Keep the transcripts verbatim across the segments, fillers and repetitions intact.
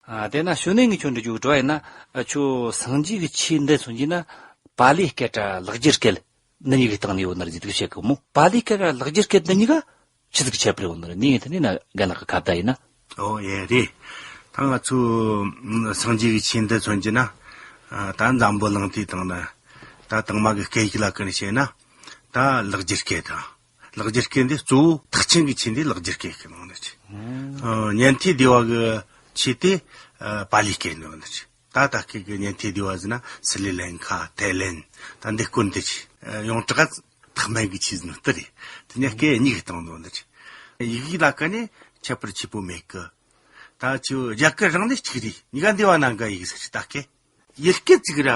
ཨ། དེ་ན་ཞུ་ནས་ངས་ཁྱོད་འདྲི་རྒྱུ་འགྲོ་ཡིན་ན། ཨ། ཁྱོད་སངས་རྒྱས་ཀྱི་ཆོས་འདི་མཚོན་གྱི་ན། པཱ་ལིའི་སྐད་ར་ལེགས་སྦྱར་སྐད་འདི་གཉིས་ཀྱི་སྟེང་ནས་ཡོད་ན་རེད་ཟེར་དུས་བཤད་གི་མོ། པཱ་ལིའི་སྐད་ར་ལེགས་སྦྱར་སྐད་འདི་གཉིས་ཀ་ཆི་ཟིག་ཁྱད་པར་ཡོད་ན་རེད། ནི་ངས་དེ་ནས་ན་རྒན་ལགས་ཀྱི་ཁ་བརྡ་ཡིན་ན། ཨོ་ཡེ་རེད། ད་ང་ཚོ་སངས་རྒྱས་ཀྱི་ཆོས་འདི་མཚོན་གྱི་ན། ཨ། ད་འཛམ་བུ་གླིང་དེའི་སྟེང་ན་ད་དང་མ་གི་སྐད་ཡིག་ལ་ཀུན་ནས་བཤད་ན། ད་ལེགས་སྦྱར་སྐད་དང་། ལེགས་སྦྱར་སྐད་འདི་གཙོ་བོ་ཐེག་ཆེན་གྱི་ཆོས་འདི་ལེགས་སྦྱར་སྐད་ཀྱི་ནང་ནས་ཆོས། ཨ། ཉན་ཐོས་སྡེ་བ་གི་ཆོས་དེ། ཨ། པཱ་ལིའི་སྐད་ནང་ནས་ཆོས། ད་ད་སྐད་ཀྱི་ཉན་ཐོས་སྡེ་བ་ཟེར་ན་སི་རི་ལང་ཀ། ཐའི་ལེན། ད་འདི་སྐོར་འདི་ཆོས། ཨ། ཡོངས་གྲགས་ཐེག་དམན་གྱི་ཆོས་ཟེར་ནོ་དེ་རེད། དེ་ནས་སྐད་གཉིས་ཀྱི་སྟེང་ནང་ནས་ཆོས། ཡི་གེ་ལ་ཀུན་ནས་ཁྱད་པར་ཆེ་པོ་མེད་གི། ད་ཆོས་རྒྱ་གར་རང་ནས་གཅིག་རེད། གཉིས་ཀ་འདི་བ་ནང་ག་ཡིག་ཟིག་རེད། ད་སྐད། ཡི་གེ་གཅིག་ར།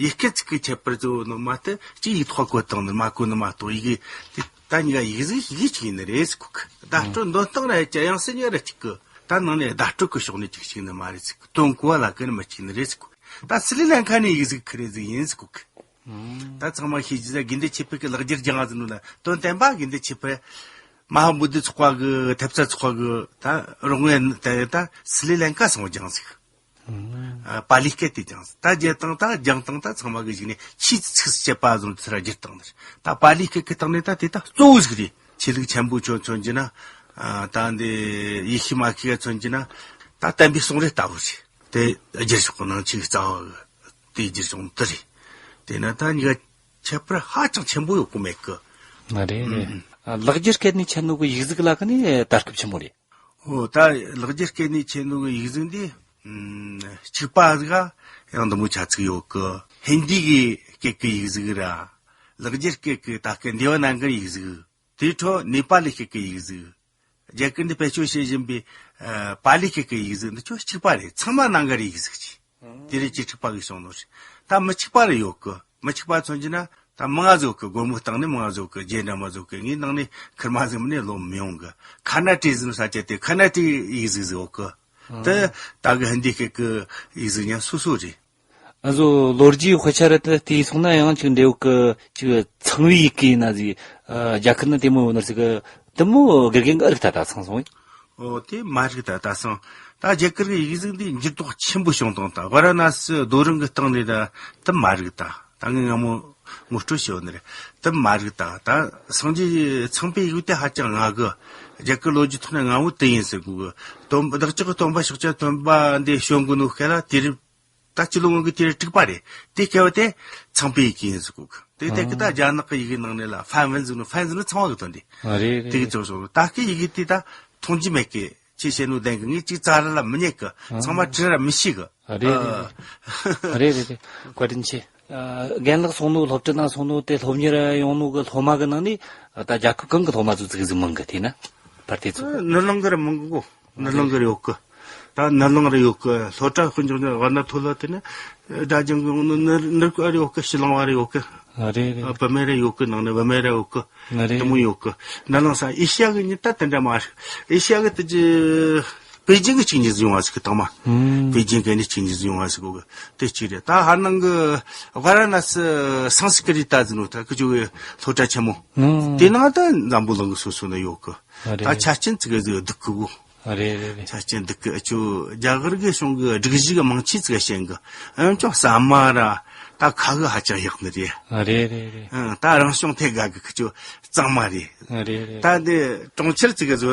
ཡི་གེ་གཅིག་གི་ཁྱད་པར་གཙོ་བོ་ནི་མ་གཏོགས་གཅིག་ཡིག་ཐོག་བཀོད་བཏང་ནི་མ་བཀོད་ནི་མ་གཏོགས། ཡི་གེ་དེ་ད་གཉིས་ཀ་ཡིག་གཟུགས་ཡི་གེ་གཅིག་ཡིན་ནི་རེད་ཟེར་གོ་གི། བརྡ་སྤྲོད་འདོན་སྟངས་ར་ཡ་གྱ་ཡང་སྲིད་གཉིས་ར་གཅིག་གི། ད་ནང་ནས་བརྡ་སྤྲོད་ཀྱི་ཕྱོགས་ནས་གཅིག་གཅིག་ནི་མ་རེད་ཟེར་གོ། དོན་གོ་བ་ལ་ཀུན་ནས་མི་གཅིག་ནི་རེད་ཟེར་གོ་གི། ད་སི་རི་ལང་ཀ་ནས་ཡིག་གཟུགས་ཁེར་རེ་ཟིག་ཡིན་ཟེར་གོ་གི། ད་ཚང་མ་ཤེས་རྒྱུ་ཟ། དགེ་འདུན་ཆོས་འཕེལ་གྱི་ལེགས་སྦྱར་སྦྱངས་ཟེར་ནོ་ལ་དོན་བསྟན་པ་དགེ་འདུན་ཆོས་འཕེལ་མ་ཧཱ་བོ་དྷི་ཚོགས་པ་གི་ཐེབས་རྩ་ཚོགས་པ་གི་ད་རོགས་ངན་དེ་ད་སི་རི་ལང་ཀ་སོང་སྦྱངས་ཟིག། ཨ། པཱ་ལིའི་སྐད་དེ་སྦྱངས་ཟིག། ད་རྒྱལ་དང་ད་སྦྱངས་དང་ད་ཚང་མ་གི་གཞུག་ནས་ཆོས་ཚིགས་སུ་བཅད་པ་བཟུང་དུ་ཚུར་བསྒྱུར་བཏང་ནི་རེད། ད་པཱ་ལིའི་སྐད་ཀྱི་སྟེང་ནས་ད་དེ་ད་གཙོ་བོ་ཟིག་རེད། ཆོས་ལུགས་ཆེན་པོ་ཆོས་མཚོན་གྱི་ན། ཨ། ད་འདི་ཡེ་ཤུ་མ་ཤི་ཀ་མཚོན་གྱི་ན། ད་བསྟན་པའི་གསུང་རེ་ལྟ་བུ་རེད། དེ་བསྒྱུར་ཕྱོགས་ཀྱི་ནང་ཆོས་རྩ་བ་གི་དེ་བསྒྱུར་བྱུང་དེ་རེད། དེ་ན་ད་གཉིས་ཀ་ཁྱད་པར་ཧ་ཅང་ཆེན་པོ་ཡོད་གོ་མེད་གི། ང་རེད་རེད། ཨ། ལེགས་སྦྱར་སྐད་ནས་ཆད་ནོ་གི་ཡིག་གཟུགས་ལ་ཀུན་ནས་དར་ཁྱབ་ཆེན་པོ་རེད། ཨོ། ད་ལེགས་སྦྱར་སྐད་ནས་ཆད་ནོ་གི་ཡིག་གཟུགས་འདི། ཨམ། གཅིག་པ་ཟིག་ག་ཡང་འདི་མོ་ཆ་ཚིག་ཡོད་གི། ཧིན་དི་གི་སྐད་ཀྱི་ཡིག་གཟུགས་ར། ལེགས་སྦྱར་སྐད་ཀྱི་ད་སྐད་འདི་བ་ནང་གི་ཡིག་གཟུགས། དེའི་འཕྲོ་ནེ་པ་ལི་སྐད་ཀྱི་ཡིག་གཟུགས། རྒྱ་གར་འདི་བེད་སྤྱོད་བྱེད་བཞིན་པའི། ཨ། པཱ་ལི་སྐད་ཀྱི་ཡིག་གཟུགས་འདི་ཚོ་གཅིག་པ་རེད། ཚང་མ་ནང་ག་རེ་ཡིག་གཟུགས་ཀྱི། དེ་རེད། ཅི་གཅིག་པ་གི་བྱུང་ནོ་རེད། ད་མི་གཅིག་པ་རེ་ཡོད་གི། མི་གཅིག་པ་མཚོན་གྱི་ན་ད་མང་ང་ཟིག་ཡོད་གི། སྒོར་མོ་སྟེང་ནས་མང་ང་ཟིག་ཡོད་གི། རྗེས་འདྲ་མ་ཟིག་ཡོད་གི། ངའི་ནང་ནས་ཁེར་མ་ཟིག་མིན་ནས་ལོ་མི་ཡོང་གི། ཁ་ན་ཏི་ཟེར་ནོ་ས་ཆ་དེ་ཁ་ན་ཏི་ཡིག་གཟུགས་ཟིག་ཡོད་གི། དེ་ད་གི་ཧིན་དི་སྐད་ཀྱི་ཡིག་གཟུགས་ཉན་སོ་སོ་རེད། ཨ་ཟོ་ལོ་རྒྱུས་དཔེ་ཆ་ར་དེ་བལྟས་སོང་ན་ཡང་ཅིག་འདྲ་ཡོད་གི། ཅིག་ཚངས་པའི་ཡི་གེ་ཡིན་ན་ཟིག། ཨ། རྒྱ་གར་ན་དེ་མོ་ཡོད་ནོ་ཟིག་གི། དེ་མོ་དགེ་རྒན་གི་ཨ་རིག་ད་ད་སོང་སོང་། ཨོ། དེ་མ་རིག་ད་ད་སོང་། ད་རྒྱ་གར་གི་ཡིག་གཟུགས་འདི་འགྱུར་ལྡོག་ཆེན་པོ་བྱུང་དང་། ད་ཝ་ར་ཎ་སི་རྡོ་རིང་གི་སྟེང་ནས་ད་དེ་མ་རིག་ད། ད་ངས་སྔ་མོ་ངོ་སྤྲོད་བྱས་ཡོད་ནི་རེད། དེ་མ་རིག་ད། ད་སངས་རྒྱས་ཚངས་པའི་ཡི་གེ་དེ་ཧ་ཅང་སྔ་གི། རྒྱ་གར་ལོ་རྒྱུས་ཐོག་ནས་སྔ་བོ་དེ་ཡིན་ཟེར་གོ་གི། སྟོན་བདག་ཅག་གི་སྟོན་པ་ཤཱཀྱ་ཐུབ་པ་འདི་བྱོན་གོ་ནོ་སྐབས་ལ་དུས་རབས། ད་སྤྱི་ལོ་སྔོན་གྱི་དུས་རབས་དྲུག་པ་རེད། དེ་སྐབས་དེ་ཚངས་པའི་ཡི་གེ་ཡིན་ཟེར་གོ་གི། དེ་དེ་གི་ད་ཨང་རྒྱ་ནག་གི་ཡི་གེ་ནང་ནས་ལ་ཧྥན་ཝུན་ཟེར་ནོ། ཧྥན་ཟེར་ནོ་ཚངས་པ་གི་དོན་རེད། ཨ། རེད་རེད། དེ་གི་རེད། ཚོ་སོ་ད་སྐད་ཡི་གེ་དེ་ད་མཐོང་རྒྱུ་མེད་གི། ཅི་བྱེད་ནོ་བདེན་གི། ངས་ཅིག་རྩ་ར་ལ་མི་རྙེད་གི། ཨང་། ཚང་མ་བྲི་ར་མི་ཤེས་གི། ཨ། རེད་རེད་རེད། ཨ། རེད་རེད་རེད། བཀའ་དྲིན་ཆེ། ཨ། རྒན་ལགས་སོང་ནོ། སློབ་གྲྭ་ནང་སོང་ནོ་དེ་སློབ་གཉེར་ཡོང་ནོ་གི་སློབ་མ་གི་ནང་ནས་ད་རྒྱལ་ཁབ་གང་གི་སློབ་མ་ཚོ་ཙིག་ཟིག་མང་གི། དེ་ན་བར་དེ་ཚོ། ཨ། ནུ་ལང་གི་ར་མང་གི་གོ། ནུ་ལང་གི་ར་ཡོད་གི། ད་ནུ་ལང་ར་ཡོད་གི། སློབ་གྲྭ་དཔེ་འཇོག་ནི་ཝ་ན་ཐོ་ལ་དེ་ནི་སྒྲ་སྦྱང་གི་ཡོང་ནི་ནུ་ནུ་གི་ར་ཡོད་གི། ཕྱི་གླིང་བ་ར་ཡོད་གི། ཨ། རེད་རེད། ཨ། བུད་མེད་ར་ཡོད་གི། ནང་ནས་བུད་མེད་ར་ཡོད་གི། ཨ། རེད། དེ་མོ་ཡོད་གི། ནུ་ལང་ས་ཨེ་ཤི་ཡ་གི་ཉིད་ད་དེ་འདྲ་མ་རེད། ཨེ་ཤི་ཡ་གི་དེ་ཅི་པེ་ཅིང་གི་གཅིག་གཉིས་ཟིག་ཡོང་བ་ཟིག་གི། དང་མ་ཨུམ། པེ་ཅིང་གི་ནི་གཅིག་གཉིས་ཟིག་ཡོང་བ་ཟིག་གི། དེ་གཅིག་རེད། ད་ཧ་ནང་གི་ཝ་ར་ཎ་སི་སཾ་སྐྲི་ཏ་ཟེར་ནོ་ད་ཁི་ཆོ་གི་སློབ་གྲྭ་ཆེན་མོ། ཨུམ། དེ་ནང་ད་འཛམ་བུ་གླིང་གི་སོ་སོ་ནས་ཡོད་གི། ཨ། རེད། ད་ཆ་རྐྱེན་ཙི་གེ་ཟིག་སྡུག་གི་གོ། ཨ། རེད་རེད་རེད། ཆ་རྐྱེན་སྡུག་གི། ཨ། ཆོ་རྒྱ་གར་གི་གཞུང་གི་སྒྲིག་གཞི་གི་མང་ཆེ་ཙི་གེ་ཤེས་གི། འོན་ཀྱང་ཟ་མ་ར་ད་ཁ་གི་ཧ་ཅང་ཡག་ནི་རེད། ཨ། རེད་རེད་རེད། ཨ། ད་རང་བྱུང་ཐད་དགའ་གི། ཁི་ཆོ་གཙང་མ་རེད། ཨ། རེད་རེད། ད་འདི་གྲོང་ཁྱེར་ཙི་གེ་ཟིག་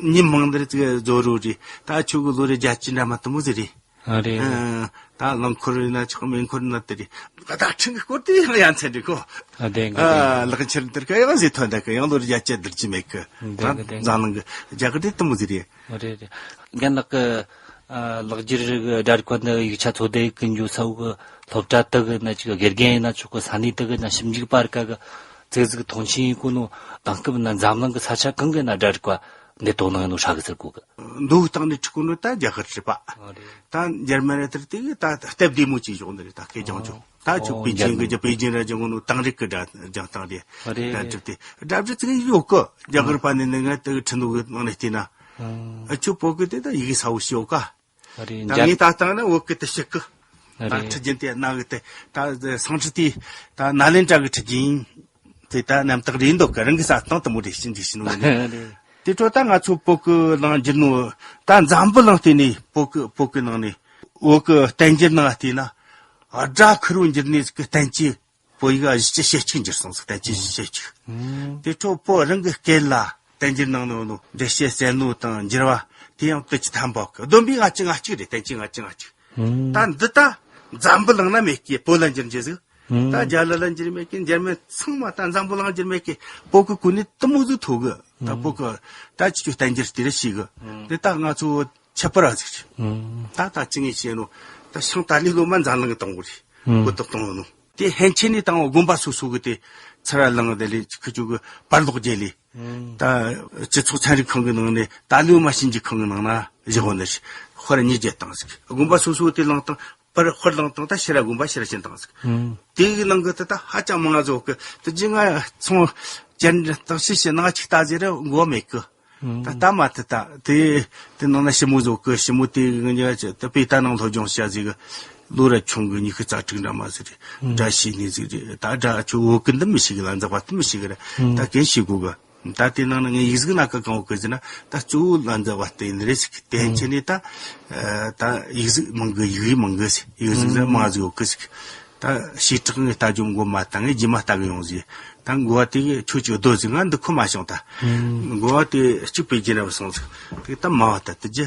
ཉིན་མང་འདིར་ཙི་གེ་ཟིག་རོ་རེད། ད་ཁྱོད་གི་ལོ་རེ་བརྒྱད་ཅུ་འདྲ་མ་དེ་མོ་ཟིག་རེད། ཨ། རེད་རེད། ཨ། ད་རླངས་འཁོར་ཡིན་ན་ཆོག་མེ་འཁོར་ཡིན་ན་དེ་རེད། ད་ཁྲིམས་ཀྱི་སྐོར་དེ་ཡང་ཡ་མཚན་རེད་གོ། ཨ། བདེན་གི། ཨ། བདེན་གི། ལག་ཁྱེར་འདིར་ག་ཡང་ཟིག་ཐོན་ད་གི། ཡང་ལོ་རེ་བརྒྱད་ཅུ་བསྡུར་རྒྱུ་མེད་གི། བདེན་གི། ད་བདེན་གི། འཛམ་གླིང་གི་རྒྱ་གར་དེ་དེ་མོ་ཟིག་རེད། རེད་རེད། རྒན་ལགས་ཀྱི། ཨ། ལེགས་སྦྱར་གྱི་སྒྲ་རིག་པ་འདི་ཡིག་ཆ་འཚོལ་བསྡད་གི་འགྱོ་ས་བོ་གི་སློབ་གྲྭ་དག་གི་ན་ཅིག་དགེ་རྒན་ཡིན་ན་ཆོག་གི། ས་གནས་དག་གི་ན་ཞིབ་འཇུག་པ་རིག་ག་གི་ཙིག་ཟིག་མཐོང་ཆེན་ཡེད་གོ་ནོ། དེང་སྐབས་ན་འཛམ་གླིང་གི་ས་ཆ་གང་གི་ན་སྒྲ་རིག་པ་འདི་དོ་སྣང་ཡེད་ནོ་ཧྲ་གི་ཟེར་གོ་གི། མདོ་སྟེང་ནས་ཁྲིད་གོ་ནོ་ད་རྒྱ་གར་ཁྲིད་པ། ཨ། རེད། ད་འཇར་མན་ར་དེར་དེ་གི་ད་སྟབས་བདེ་མོ་ཅིག་བྱུང་ནི་རེད། ད་སྐད་སྦྱང་ཆོག། ད་ཁྱོད། ཨོ། པེ་ཅིང་གི། འཇར་མན། པེ་ཅིང་ར་སྦྱང་གོ་ནོ་དེང་རབས་ཀྱི་སྒྲ་སྦྱང་སྟངས་རེད། རེད། སྒྲ་སྒྲུབ་དེ། སྒྲ་སྒྲུབ་ཙིག་ཡོད་གི། རྒྱ་གར་པ་ནས་ནི་ང་དེ་གི་ཁྲིད་ནོ་གི་ནང་ནས་བལྟས་ན། ཨ། ཁྱོད་བོད་གི་དེ་ད་ཡི་གེ་ཚ་བོ་ཞིག་ཡོད་ག། རེད། ད་འཇར། ངས་ད་བཏང་ན་བོད་གི་དེ་ཤེས་གི། ད། རེད། ཁྲིད་རྒྱུན་དེ་ན་གི་དེ་ད་སཾ་སྐྲི་ཏའི་ད་ནཱ་ལེནྡྲ་གི་ཁྲིད་རྒྱུན་དེ་ད་རྣམ་དག་རེད་འདུག་གི། རང་གི་ས་སྟེང་དེ་མོ་རེད། ཤིན་ཏུ་ཤིན་ནོ་ནི། རེད། དེ་འཕྲོ་ད་ང་ཚོ་བོད་ཀྱི་གླིང་འགྱུར་ནོ། ད་འཛམ་བུ་གླིང་བལྟས་ནས་བོད་ཀྱི་བོད་ཀྱི་ནང་ནས་བོད་ཀྱི་བསྟན་འགྱུར་ནང་བལྟས་ན། སྒྲ་ཁུར་བོ་འགྱུར་ནས་ཀྱི་བསྟན་བཅོས་བོད་ཡིག་གཞི་བཅུ་ཞེ་གཅིག་འགྱུར་སོང་ཟིག་བསྟན་བཅོས་གཞི་བཅུ་ཞེ་གཅིག་དེ་འཕྲོ་བོད་རང་གི་སྐད་ལ་བསྟན་འགྱུར་ནང་ནོ་ནོ་འགྲེལ་བཤད་གསལ་ནོ་དང་འགྱུར་བ་དེ་ཡང་དུ་ཅི་ཐམ་པ་གི་བསྡོམས་པས་ལྔ་བཅུ་ང་གཅིག་རེད། བསྟན་བཅོས་ལྔ་བཅུ་ང་གཅིག་ད་འདི་ད་འཛམ་བུ་གླིང་ན་མེད་ཀི་བོད་ལ་འགྱུར་འགྱུར་ཟིག་ད་རྒྱ་ལ་ལ་འགྱུར་མེད་ཀི་འཇར་མན་ཚང་མ་ད་འཛམ་བུ་གླིང་འགྱུར་མེད་ཀི་བོད་ཀི་གོ་ནི་དུ་མོ་ཟིག་ཐོ་གི་ད་བོད་ཀི་ད་ཅི་ཅུ་བསྟན་འགྱུར་དེ་ར་ཤི་གི་འདི་ད་ང་ཚོ་ཁྱད་པར་ར་ཟིག་རེད། ད་ད་ཅི་ངས་བཤད་ནོ་ད་ཤིང་ཏཱ་ལའི་ལོ་མ་འཛམ་གླིང་གི་དང་བོ་རེད། གོ་ཐོབ་གཏོང་ནོ་དེ་ཧན་ཆེན་ནི་དང་བོ་དགོན་པ་སོ་སོ་གི་དེ་ཚར་ར་ལང་དེ་ལས་ཁི་ཆུ་གི་པར་ལོག་རྒྱལ་ལས་ད་སྤྱི་ཚོགས་ཚན་རིག་ཁང་གི་ནང་ནས་ཏཱ་ལའི་ལོ་མ་ཞིབ་འཇུག་ཁང་གི་ནང་ན་བཞག་ནི་རེད། ཧོར་གཉིས་རྒྱལ་བཏང་ཟིག་དགོན་པ་སོ་སོ་དེ་ལང་དང་པར་ཧོར་ལང་དང་ད་ཕྱིར་ར་དགོན་པ་ཕྱིར་ར་ཕྱིན་བཏང་ཟིག་དེ་གི་ནང་གི་དེ་ད་ཧ་ཅང་མང་ང་ཟོག་གི་དེ་རྗེས་ང་ཚོང་ཅན་དང་ཤི་ཤི་ནང་ཅིག་ལྟ་ཟེར་ར་མགོ་མེད་གི་ད་ལྟ་མ་ཐི་ད་དེ་དེ་ནང་ན་ཞི་མོ་བཟོ་གི་ཞི་མོ་དེ་གི་ཉ་ཅི་ད་པེ་ད་ནང་སློབ་སྦྱོང་བྱ་ཟིག་ལོ་ར་ཆུང་གི་ཉི་ཤུ་རྩ་དྲུག་འདྲ་མ་ཟིག་རེད། འདྲ་ཤི་ནི་ཟིག་རེད། ད་འདྲ་ཆུ་བོ་ཀི་འདི་མི་ཤི་གི་ལ་འཛག་པ་དེ་མི་ཤི་གི་རེད། ད་གན་ཤི་གོ་གི་ད་དེ་ནང་ན་ངས་ཡིག་གཟུགས་ན་ཀ་གང་བོ་ཀི་ཟིན་ན་ད་གཙོ་བོ་ལ་འཛག་པ་དེ་ཡིན་རེད་ཟིག་དེ་ཡན་ཆད་ནས་ད་ད་ཡིག་གཟུགས་མང་གི་ཡིག་ཡིག་མང་གི་ཟིག་ཡིག་གཟུགས་ཟིག་མང་ཟིག་ཡོད་ཀི་ཟིག་ད་ཞེ་དྲག་ངས་ལྟ་རྒྱུ་མགོ་མ་བཏང་ངས་རྗེས་མ་ལྟ་གི་ཡོང་ཟིག་ད་འགོ་བ་དེ་གི་ཁྱོད་ཀྱི་རྡོ་ཟིག་ང་འདི་ཁོ་མ་བྱུང་ད། འགོ་བ་དེ་གཅིག་པའི་རྒྱུན་རབས་སོང་ཟིག་དེ་ད་མ་བ་ད་དེ་རྒྱུ་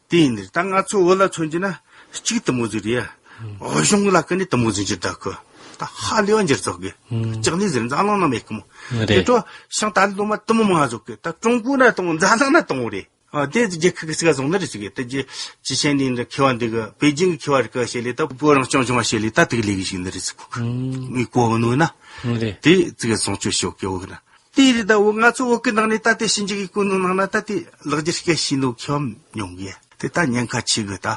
དེ་ཡིན་ནི་ད་ང་ཚོ་བོད་ལ་མཚོན་རྒྱུ་ན་གཅིག་དུ་མོ་ཟིག་རེད་ཡ། གཞུང་ལ་ཀི་ནི་དུ་མོ་ཟིག་འགྱུར་ད་ཁོ་ད་ཧ་ལས་པ་འགྱུར་ཚོགས་གི་ལྕགས་ནི་ཟིག་འཛམ་གླིང་ན་མེད་གི་མོ། དེ་འཕྲོ་ཤང་ད་ལི་ལོ་མ་དུ་མོ་མང་ཟོག་གི་ད་ཀྲུང་གོ་ན་དང་འཛམ་གླིང་ན་དང་བོ་རེད། ཨ་དེ་རྒྱལ་ཁབ་ཀྱི་སྲིད་ཀ་བཟུང་ནི་རེད་ཟེར་གི་དེ་རྒྱུ་ཅི་བྱས་ནས་འདི་མཁས་པ་འདི་གི་པེ་ཅིང་གི་མཁས་པ་རིག་ག་བྱེད་ལས་ད་བོད་རང་སྐྱོང་བྱུང་བ་བྱེད་ལས་ད་དེ་གི་ལས་གི་ཞིག་ནི་རེད་ཟེར་གོ་གི་ངས་གོ་བ་ནོ་ན་རེད། དེ་ཙི་གི་སྲུང་སྐྱོབ་ཤོག་གི་འོག་ན་དེ་རེད། ད་འོ་ང་ཚོ་བོད་གི་ནང་ནས་ད་དེ་ཞིབ་འཇུག་གི་སྐོར་ནང་ནང་ན་ད་དེ་ལག་འཁྱེར་སྐད་ཤེས་ནོ་མཁས་པ་ཉུང་གི་དེ་ད་ཉེན་ཁ་ཆེ་གི་ད་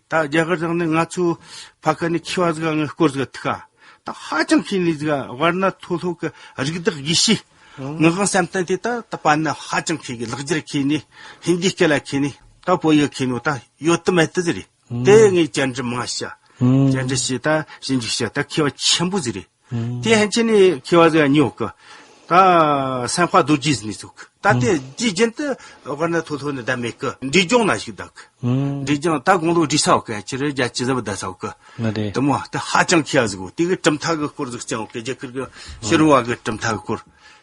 ད་རྒྱ་གར་རང་ནས་ང་ཚོ་ཕ་ཁ་ནས་མཁས་པ་ཟིག་ངའི་སྐོར་ཟིག་ཐུག་ག་ད་ཧ་ཅང་མཁས་ནི་ཟིག་ཝར་ན་ཐོ་ལྷོ་གི་རིགས་བདག་དགེ་བཤེས། ངག་དབང་བསམ་གཏན་དེ་ད་ད་པ་ན་ཧ་ཅང་མཁས་གི་ལག་འཁྱེར་མཁས་ནི་ཧིན་དི་སྐད་ལ་མཁས་ནི་ད་བོད་ཡིག་མཁས་ནོ་ད་ཡོད་དུ་མེད་དུ་ཟིག་རེད། དེ་ངས་བཅར་འདྲི་མང་བྱ། བཅར་འདྲི་བྱས་ད་ཞིབ་འཇུག་བྱ་ད་མཁས་པ་ཆེན་པོ་ཟིག་རེད། དེ་ཧན་ཆེན་ནས་མཁས་པ་ཟིག་ཉོ་གི་ད་སན་ཧྭ་རྡོ་རྗེ་ཟེར་ནི་ཟིག་ད་དེ་དེའི་རྒྱུན་དུ་ཝར་ན་ཐོ་ལྷོ་ནི་བསྡད་མེད་གི་འབྲས་ལྗོངས་ན་ཞིག་བསྡད་གི་འབྲས་ལྗོངས་ད་དགུང་ལོ་བགྲེས་ས་འོག་གི་ཁྱེད་རེ་རྒྱ་ཆི་ཟབ་བསྡད་ས་འོག་གི་ང་དེ་དེ་མོ་དེ་ཧ་ཅང་མཁས་པ་ཟིག་གོ་དེ་གི་གྲུབ་མཐའ་གི་སྐོར་ཟིག་བསྐྱངས་གི་རྒྱ་གར་གི་ཕྱི་རོལ་བ་གི་གྲུབ་མཐའ་གི་སྐོར་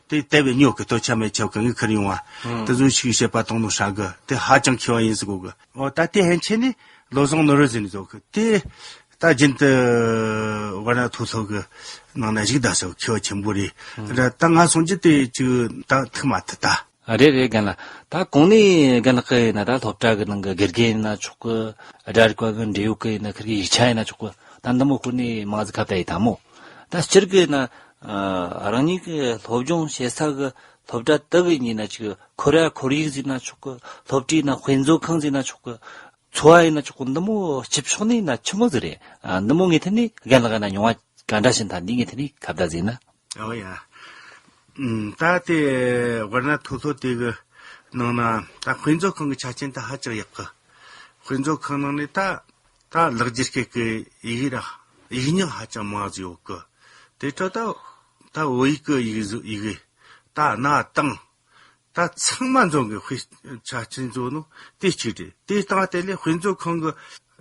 དེ་དེ་བས་ཉོ་གི་སྟོད་ཆ་མེད་ཆ་གི་ངས་ཁུར་ཡོང་བ་དེ་ཚོ་ཞིག་བཤད་པ་གཏོང་ནོ་ཧྲ་གི་དེ་ཧ་ཅང་མཁས་པ་ཡིན་ཟིག་གོ་གི་འོ་ད་དེ་ཧན་ཆེན་ནས་བློ་བཟང་ནོར་བུ་ཟེར་ནི་ཟིག་གི་དེ་ད་རྒྱུན་དུ་ཝར་ན་ཐོ་ལྷོ་གི་ནང་ན་ཞིག་བསྡད་ས་མཁས་པ་ཆེན་པོ་རེད། ད་ང་སོང་རྒྱུ་དེ་ཅིག་ད་ཐུག་མ་ཐུབ་ད། རེད་རེད་རྒན་ལགས། ད་གོང་ནས་རྒན་ལགས་ཀྱིས་ཡིན་ན་ད་སློབ་གྲྭ་གི་ནང་གི་དགེ་རྒན་ཡིན་ན་ཆོག་གི་སྒྲ་རིག་པ་གི་འབྲེལ་ཡོད་ཀྱི་ཡིན་ན་ཁིར་གི་ཡིག་ཆ་ཡིན་ན་ཆོག་གི་ད་འདི་མོ་སྐོར་ནས་མང་ཟིག་ཁ་བརྡ་ཡིན་ད་མོ། ད་སྤྱིར་གི་ཡིན་ན་རང་ཉིད་ཀྱི་སློབ་སྦྱོང་བྱེད་ས་གི་སློབ་གྲྭ་དག་གི་ཡིན་ན་ཅིག་ཁོ་ར་ཁོར་ཡུག་ཟེར་ན་ཆོག་གི་སློབ་གྲྭའི་ནང་དཔེ་མཛོད་ཁང་ཟེར་ན་ཆོག་གི་འཚོ་བ་ཡིན་ན་ཆོག་གི་འདི་མོ་སྤྱི་ཕྱོགས་ནས་ཡིན་ན་ཆི་མོ་ཟིག་རེད། འདི་མོ་ངས་ཐད་ནས་རྒན་ལགས་ཡིན་ན་མྱོང་བ་ག་འདྲ་ཞིག་ད་འདི་ངས་ཐད་ནས་ཁ་བརྡ་ཟིག་ཡིན་ན། ཨོ་ཡ། ཨུམ། ད་དེ་ཝར་ན་ཐོ་ལྷོ་དེ་གི་ནང་ན་ད་དཔེ་མཛོད་ཁང་གི་ཆ་རྐྱེན་ད་ཧ་ཅང་ཡག་གི་དཔེ་མཛོད་ཁང་ནང་ནས་ད་ད་ལེགས་སྦྱར་སྐད་ཀྱི་ཡི་གེ་ར་ཡིག་རྙིང་ཧ་ཅང་མང་ཟིག་ཡོད་གི་དེ་འཕྲོ་ད་ད་བོད་ཡིག་གི་ཡིག་གཟུགས་ཡི་གེ་ད་གནའ་དེང་ད་ཚང་མ་འཛོམས་གི་དཔེ་ཆ་རྐྱེན་བཟོ་ནོ་དེ་གཅིག་རེད། དེ་སྟེང་དེ་ལས་དཔེ་མཛོད་ཁང་གི་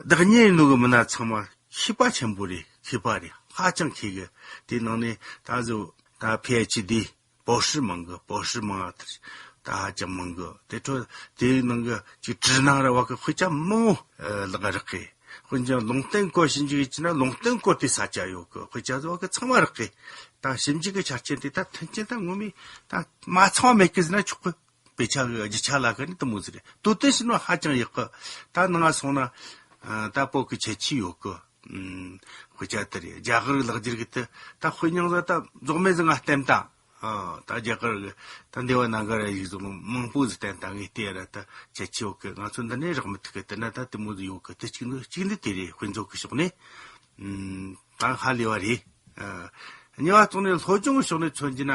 བདག་གཉེར་ནོ་གི་མི་སྣ་ཚང་མ་མཁས་པ་ཆེན་པོ་རེད། མཁས་པ་རེད། ཧ་ཅང་མཁས་གི་དེ་ནང་ནས་ད་གཟོད་ད་ཕི་ཨེཆ་ཌི་博士མང་གི博士མང་ད་ཧ་ཅང་མང་གི་དེ་འཕྲོ་དེའི་ནང་གི་ཅིག་智能ར་བ་གི་དཔེ་ཆ་མང་བོ་ལག་རག་གི་དཔེ་ཆ་ལུང་བསྟན་སྐོར་ཞིབ་འཇུག་བྱས་ན་ལུང་བསྟན་སྐོར་དེ་ས་ཆ་ཡོད་གི་དཔེ་ཆ་བཟོ་བ་གི་ཚང་མ་རག་གི་ད་ཞིབ་འཇུག་གི་ཆ་རྐྱེན་དེ་ད་མཐུན་རྐྱེན་ད་ངོ་མས་ད་མ་ཚང་བ་མེད་གི་ཟེར་ན་ཆོག་གི་དཔེ་ཆ་གི་རྒྱུ་ཆ་ལ་ཁ་ནི་དུ་མོ་ཟེར་རེད། དོ་དེ་ཕྱིན་ནོ་ཧ་ཅང་ཡག་གི་ད་ནང་ང་སོང་ན་ད་བོད་གི་ཁྱད་ཆོས་ཡོད་གི་དཔེ་ཆ་དེ་རེད། རྒྱ་གར་གི་ལག་འཁྱེར་གི་དེ་ད་དཔེ་རྙིང་ཟིག་ད་རྫོགས་མེད་ཟིག་ང་བསྟན་ད། ད་རྒྱ་གར་གི་ད་འདི་བ་ནང་ག་ར་ཡིག་ཟིག་མང་པོ་ཟིག་བསྟན་ད་ངས་བལྟས་ར་ད་ཁྱད་ཆོས་ཡོད་གི་ང་ཚོ་འདི་ནས་རག་མི་ཐུབ་གི་དེ་ན་ད་དུ་མོ་ཟིག་ཡོད་གི་དེ་གཅིག་ནི་གཅིག་ནི་དེ་རེད། དཔེ་མཛོད་གི་ཕྱོགས་ནས་ད་ཧ་ལས་པ་རེད། གཉིས་པ་ཐོག་ནས་སློབ་སྦྱོང་གི་ཕྱོགས་ནས་མཚོན་གྱི་ན།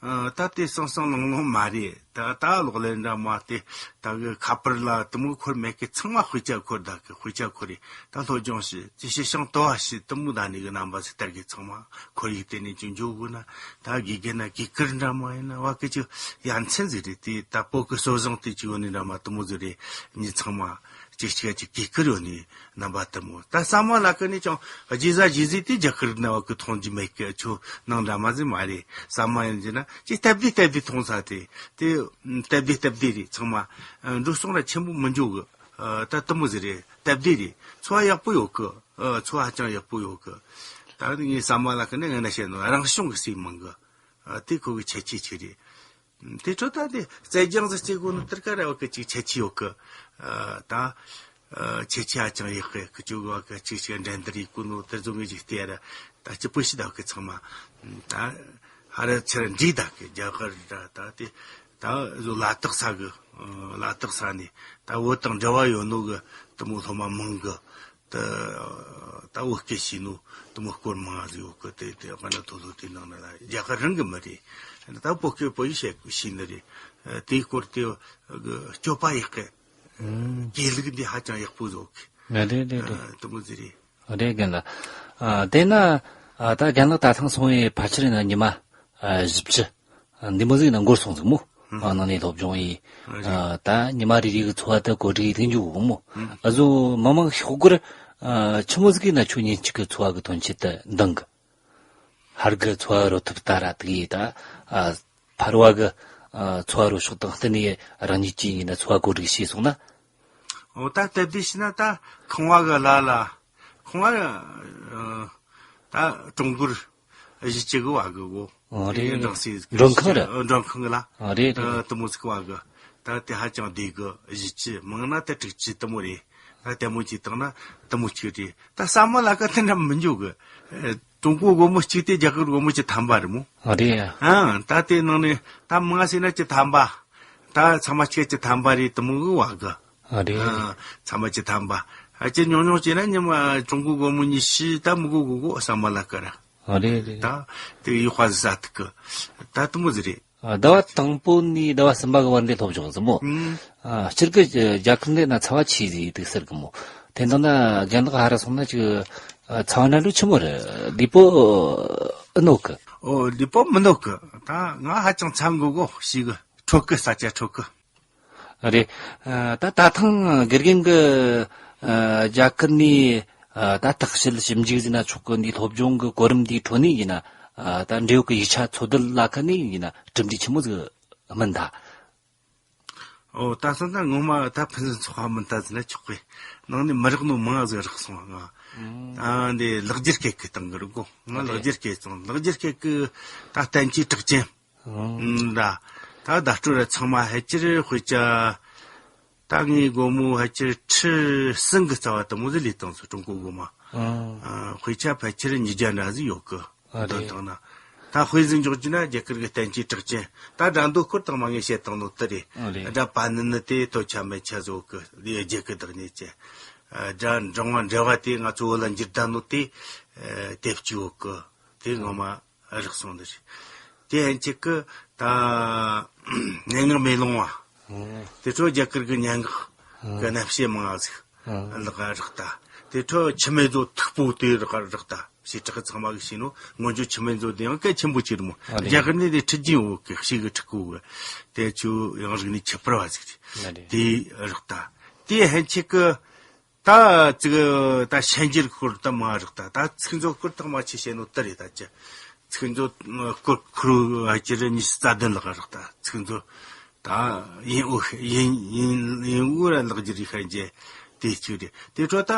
ཨ། ད་དེ་སང་སང་ལང་ལོང་མ་རེད། ད་ད་ལོག་ལེན་འདྲ་མ་དེ་ད་གི་ཁ་པར་ལ་དེ་མོ་འཁོར་མེད་གི། ཚང་མ་དཔེ་ཆ་འཁོར། ད་གི་དཔེ་ཆ་འཁོར་རེད། ད་སློབ་སྦྱོང་བྱེད་དེ་ཤེས་ཤིང་དོ་བ་བྱེད། དེ་མོ་ད་ནི་གི་རྣམ་པ་ཟིག་ལྟར་གི་ཚང་མ་ཁོར་ཡུག་དེ་ནས་ཅུང་འཇོག་དགོས་ན། ད་དགེ་རྒན་ན་དགེ་བཀུར་འདྲ་མ་ཡིན་ན་བ་གི་ཅིག་ཡ་མཚན་ཟིག་རེད། དེ་ད་བོད་གི་སྲོལ་བཟང་དེ་ཅིག་ཡོད་ནི་འདྲ་མ་དེ་མོ་ཟིག་རེད། ཉི་ཚང་མ་ཅིག་ཅིག་ཅིག་གི་ཁུར་ཡོད་ནི་རྣམ་པ་དེ་མོ། ད་ཟ་མ་ལ་ཀ་ནི་ཅང་རྗེས་ཟ་རྗེས་ཟིག་དེ་རྒྱ་གར་ན་བ་གི་མཐོང་རྒྱུ་མེད་གི། ཆུ་ནང་འདྲ་མ་ཟིག་མ་རེད། ཟ་མ་ཡིན་རྒྱུ་ན་ཅིག་སྟབས་བདེ་སྟབས་བདེ་མཐོང་ས་དེ། དེ་སྟབས་བདེ་སྟབས་བདེ་རེད། ཚང་མ་འགྲོ་སོང་ར་ཆེན་པོ་མི་འཇོག་གི། ད་དེ་མོ་ཟིག་རེད། སྟབས་བདེ་རེད། འཚོ་བ་ཡག་པོ་ཡོད་གི། འཚོ་བ་ཧ་ཅང་ཡག་པོ་ཡོད་གི། ད་ངས་ཟ་མ་ལ་ཀ་ནི་ངས་ན་བཤད་ནོ་རང་བྱུང་གི་ཟས་མང་གི། དེ་ཁོ་གི་ཁྱད་ཆོས་ཅིག་རེད། དེ་འཕྲོ་ད་དེ་རྩལ་སྦྱོང་ཟིག་བྱེད་དགོས་ནི་དེར་ཀ་ར་བ་གི་ཅིག་ཁྱད་ཆོས་ཡོད་གི། ད་ཁྱད་ཆོས་ཧ་ཅང་ཡག་གི། ཁི་ཆོ་གི་བ་གི་ཅིག་ཅིག་འགྲན་བསྡུར་ཡེད་གོ་ནོ་དེ་ཚོ་ངས་ཅིག་བལྟས་ར། ད་ཅི་པོ་ཞིག་ད་གི་ཚང་མ་ད་ཧ་ར་ཚེ་ར་འདྲིས་ད་གི། རྒྱ་གར་ར་ད་དེ་ད་བཟོ་ལ་དྭགས་ས་གི། ལ་དྭགས་ས་ནས་ད་བོད་དང་འབྲེལ་བ་ཡོད་ནོ་གི་དེ་མོ་སློབ་མ་མང་གི། ད་ད་བོད་སྐད་ཤེས་ནོ་དེ་མོ་སྐོར་མང་ཟིག་ཡོད་གི། དེ་དེ་ང་ན་ཐོ་ལོ་དེ་ནང་ན་ལ་རྒྱ་གར་རང་གི་མི་རེད། ད་བོད་སྐད་བོད་ཡིག་བཤད་ཤེས་ནི་རེད། དེའི་སྐོར་དེ་གི་སྤྱོད་པ་ཡག་གི། དགེ་ལུགས་འདི་ཧ་ཅང་ཡག་པོ་བཟོ་གི། ང་རེད་རེད་རེད། དེ་མོ་ཟིག་རེད། རེད་རྒན་ལགས། དེ་ན་ད་རྒན་ལགས་ད་ཐེངས་སོང་བའི་ཕལ་ཆེར་ཡིན་ན་ཉི་མ་བཞི་བཅུ་འདི་མོ་ཟིག་ན་འགོར་སོང་ཟིག་མོ། ཨ། ནང་ནས་སློབ་སྦྱོང་ཡིན། རེད། ཨ། ད་ཉི་མ་རེ་རེ་གི་འཚོ་བ་དེ་གོ་སྒྲིག་ཡིན་འཇུག་གོ་མོ། ཨ། བཟོ་མི་མང་ཤོག་སྒོར། ཨ། ཆི་མོ་ཟིག་གི་ན་ཆོ་ཉིན་གཅིག་གི་འཚོ་བ་གི་དོན་ཆེད་དུ་འདང་གི། ཧར་གི་འཚོ་བ་རོལ་ཐུབ་ད་ར་དེ་གི་ད། ཨ། ཕར་བ་གི། ཨ། འཚོ་བ་རོལ་ཕྱོགས་དང་བསྟུན་ནས་རང་ཉིད་ཀྱིས་ཡིན་ན་འཚོ་བ་གོ་སྒྲིག་བྱས་སོང་ན། འོ། ད་སྟབས་བདེ་བྱས་ན་ད་ཁང་བ་གི་ལ་ལ། ཁང་བ། ཨ། ད་ཀྲུང་གོར་གཞིས་བྱེས་གི་བ་གི་གོ། ཨོ། རེད། དེ་གི་རེད། འདང་སའི་མགྲོན་ཁང་རེད། མགྲོན་ཁང་གི་ལ། ཨ། རེད་རེད། ཨ། རེད། དེ་མོ་ཟིག་བ་གི། ད་དེ་ཧ་ཅང་བདེ་གི། གཞིས་བྱེས་མང་ན་ད་དྲུག་ཅུ་དེ་མོ་རེད། ད་དེ་མོ་ཅིག་བཏང་ན་དེ་མོ་ཅིག་རེད། ད་ཟ་མ་ལ་ཀ་དེ་འདྲ་མི་འཇུག་གི། ཨ། ཀྲུང་གོ་སྒོར་མོ་གཅིག་དེ་རྒྱ་གར་སྒོར་མོ་བཅུ་ཐམ་པ་རེད་མོ། ཨ། རེད། ཨ། ད་དེ་ནང་ནས་ད་མང་ཟེར་ན་བཅུ་ཐམ་པ། ད་ཚང་མ་ཆིག་བཅུ་ཐམ་པ་རེད། དེ་མོ་གི་བ་གི། ཨ། རེད། ཨ། ཚང་མ་བཅུ་ཐམ་པ། ཨ། ཅི་ཉུང་ཉུང་བྱས་ན་ཉི་མ་ཀྲུང་གོ་སྒོར་མོ་ཉི་ཤུ་ད་མི་དགོས་གོ་གོ། ཟ་མ་ལ་ཀ་ར། ཨ། རེད་རེད། ད་དེ་ཡུ་ཧ་ཟ་ཐུབ་གི། ད་དེ་མོ་ཟིག་རེད། ཨ། ཟླ་བ་དང་པོ་ནས་ཟླ་བ་གསུམ་པ་གི་བར་འདི་སློབ་སྦྱོང་ཟིག་མོ། ཨ། སྤྱིར་གི་རྒྱ་གར་འདི་ན་ཚ་བ་ཆེ་ཟིག་འདུག་ཟེར་གི་མོ། དེ་འདྲ་ན་རྒན་ལགས་ཧ་ར་སོང་ན་ཅིག་ཚ་བ་ན་འགྲོ་ཆི་མོ་རེད། ལུས་པོ་ཨེ་གནོད་གི། ཨོ། ལུས་པོ་མི་གནོད་གི། ད་ང་ཧ་ཅང་ཚ་མགོ་གོ་ཞིག་གི། འཕྲོད་གི། ས་ཆ་འཕྲོད་གི། རེད། ཨ། ད་ད་ཐེངས་དགེ་རྒན་གི། ཨ། རྒྱ་གར་ནས། ཨ། ད་བརྟག་དཔྱད་ཞིབ་འཇུག་ཟེར་ན་ཆོག་གི། འདི་སློབ་སྦྱོང་གི་གོ་རིམ་འདིའི་ཁྲོད་ནས་ཡིན་ན། ཨ། ད་འབྲེལ་ཡོད་གི་ཡིག་ཆ་འཚོལ་བསྡུ་ལ་ཁ་ནས་ཡིན་ན་གྲུབ་འབྲས་ཆི་མོ་ཟིག་སྨིན་ད། ཨོ། ད་སོང་ད་ངོ་མ་ད་ཕུན་སུམ་ཚོགས་པ་མིན་ད་ཟེར་ན་ཆོག་གི། ནང་ནས་མི་རག་ནོ་མང་ཟིག་རག་སོང་ང་། ཨ། འདི་ལག་འཁྱེར་སྐད་གི་སྟེང་གི་རེད་གོ། ང་ལག་འཁྱེར་སྐད་སོང་། ལག་འཁྱེར་སྐད་གི་ད་བསྟན་བཅོས་གྲགས་ཅན། ཨང་། ད་ད་ལྟ་ར་ཚང་མ་ཕལ་ཆེར་དཔེ་ཆ། ད་ངའི་སྒོར་མོ་ཕལ་ཆེར་ཁྲི་གསུམ་གི་རྩ་བ་དེ་མོ་ཟིག་ལས་བཏང་སོང་། ཀྲུང་གོ་སྒོར་མོ། ཨང་། ཨ། དཔེ་ཆ་ཕལ་ཆེར་ཉིས་བརྒྱ་འདྲ་ཟིག་ཡོད་གི། ཨ། འདོན་རེད། བཏང་ན། ད་དཔེ་ཟིག་འཇོག་རྒྱུ་ན་རྒྱ་གར་གི་བསྟན་བཅོས་གྲགས་ཅན། ད་དགྲ་འདུལ་སྐོར་དང་མ་ངས་བཤད་བཏང་ནོ་དེ་རེད། ཨ། རེད། དགྲ་པ་ནི་ནི་དེ་ལྟོ་ཆ་མེད་ཆ་བཟོ་གི། ལས་རྒྱུ་གི་བདག་ཉིད་ཅན། ཨ། དགྲ་འབྲིང་བ་འབྲེལ་བ་དེ་ང་ཚོ་བོད་ལ་འགྱུར་བསྡད་ནོ་དེ། ཨ། དེབ་ཅིག་ཡོད་གི། དེ་ངོ་མ་རག་སོང་ནི་རེད། དེ་ཡན་ཆད་ཀི་ད་སྙན་ངག་མེ་ལོང་བ། ཨོ། དེ་ཚོ་རྒྱ་གར་གི་སྙན་ངག་གི་རྣམ་བཤད་མང་ང་ཟིག་ཨ་ལག་རག་ད། དེ་ཚོ་འཆི་མེད་མཛོད་མཐུག་པོ་དེ་རག་རག་ད། ཞེ་དྲག་ཚང་མ་གི་ཤེས་ནོ། སྔོན་བྱོན་འཆི་མེད་མཛོད་དེ་ཡང་གལ་ཆེན་པོ་ཆེ་རེད་མོ། ཨ་རེད། རྒྱ་གར་ནས་དེ་ཁྲིད་ཀྱིན་ཡོད་གི། ཤེས་གི་ཁྲིད་གོ་གི། དེ་ཚོ་ཡང་རིག་གནས་ཁྱད་པར་བ་ཟིག་རེད། ཨ་རེད། དེ་རག་ད། དེ་ཡན་ཆད་ཀི། ད་ཅིག་ད་ཤན་སྦྱར་སྐོར་ད་མ་རག་ད། ད་ཚིག་མཛོད་སྐོར་ད་མ་ཆེ་བཤད་ནོ་དེ་རེད། ད་ཅི་ཚིག་མཛོད་སྐོར་ཁུར་ཨ་ཅི་རེ་ཉི་ཤུ་རྩ་བདུན་ལག་རག་ད། ཚིག་མཛོད་ད་ཡིན་འུ་ཡིན་ཡིན་ཡིན་འུ་ར་ལག་འགྱུར་ཡི་ཤན་སྦྱར་དེ་ཅིག་རེད། དེ་འཕྲོ་ད་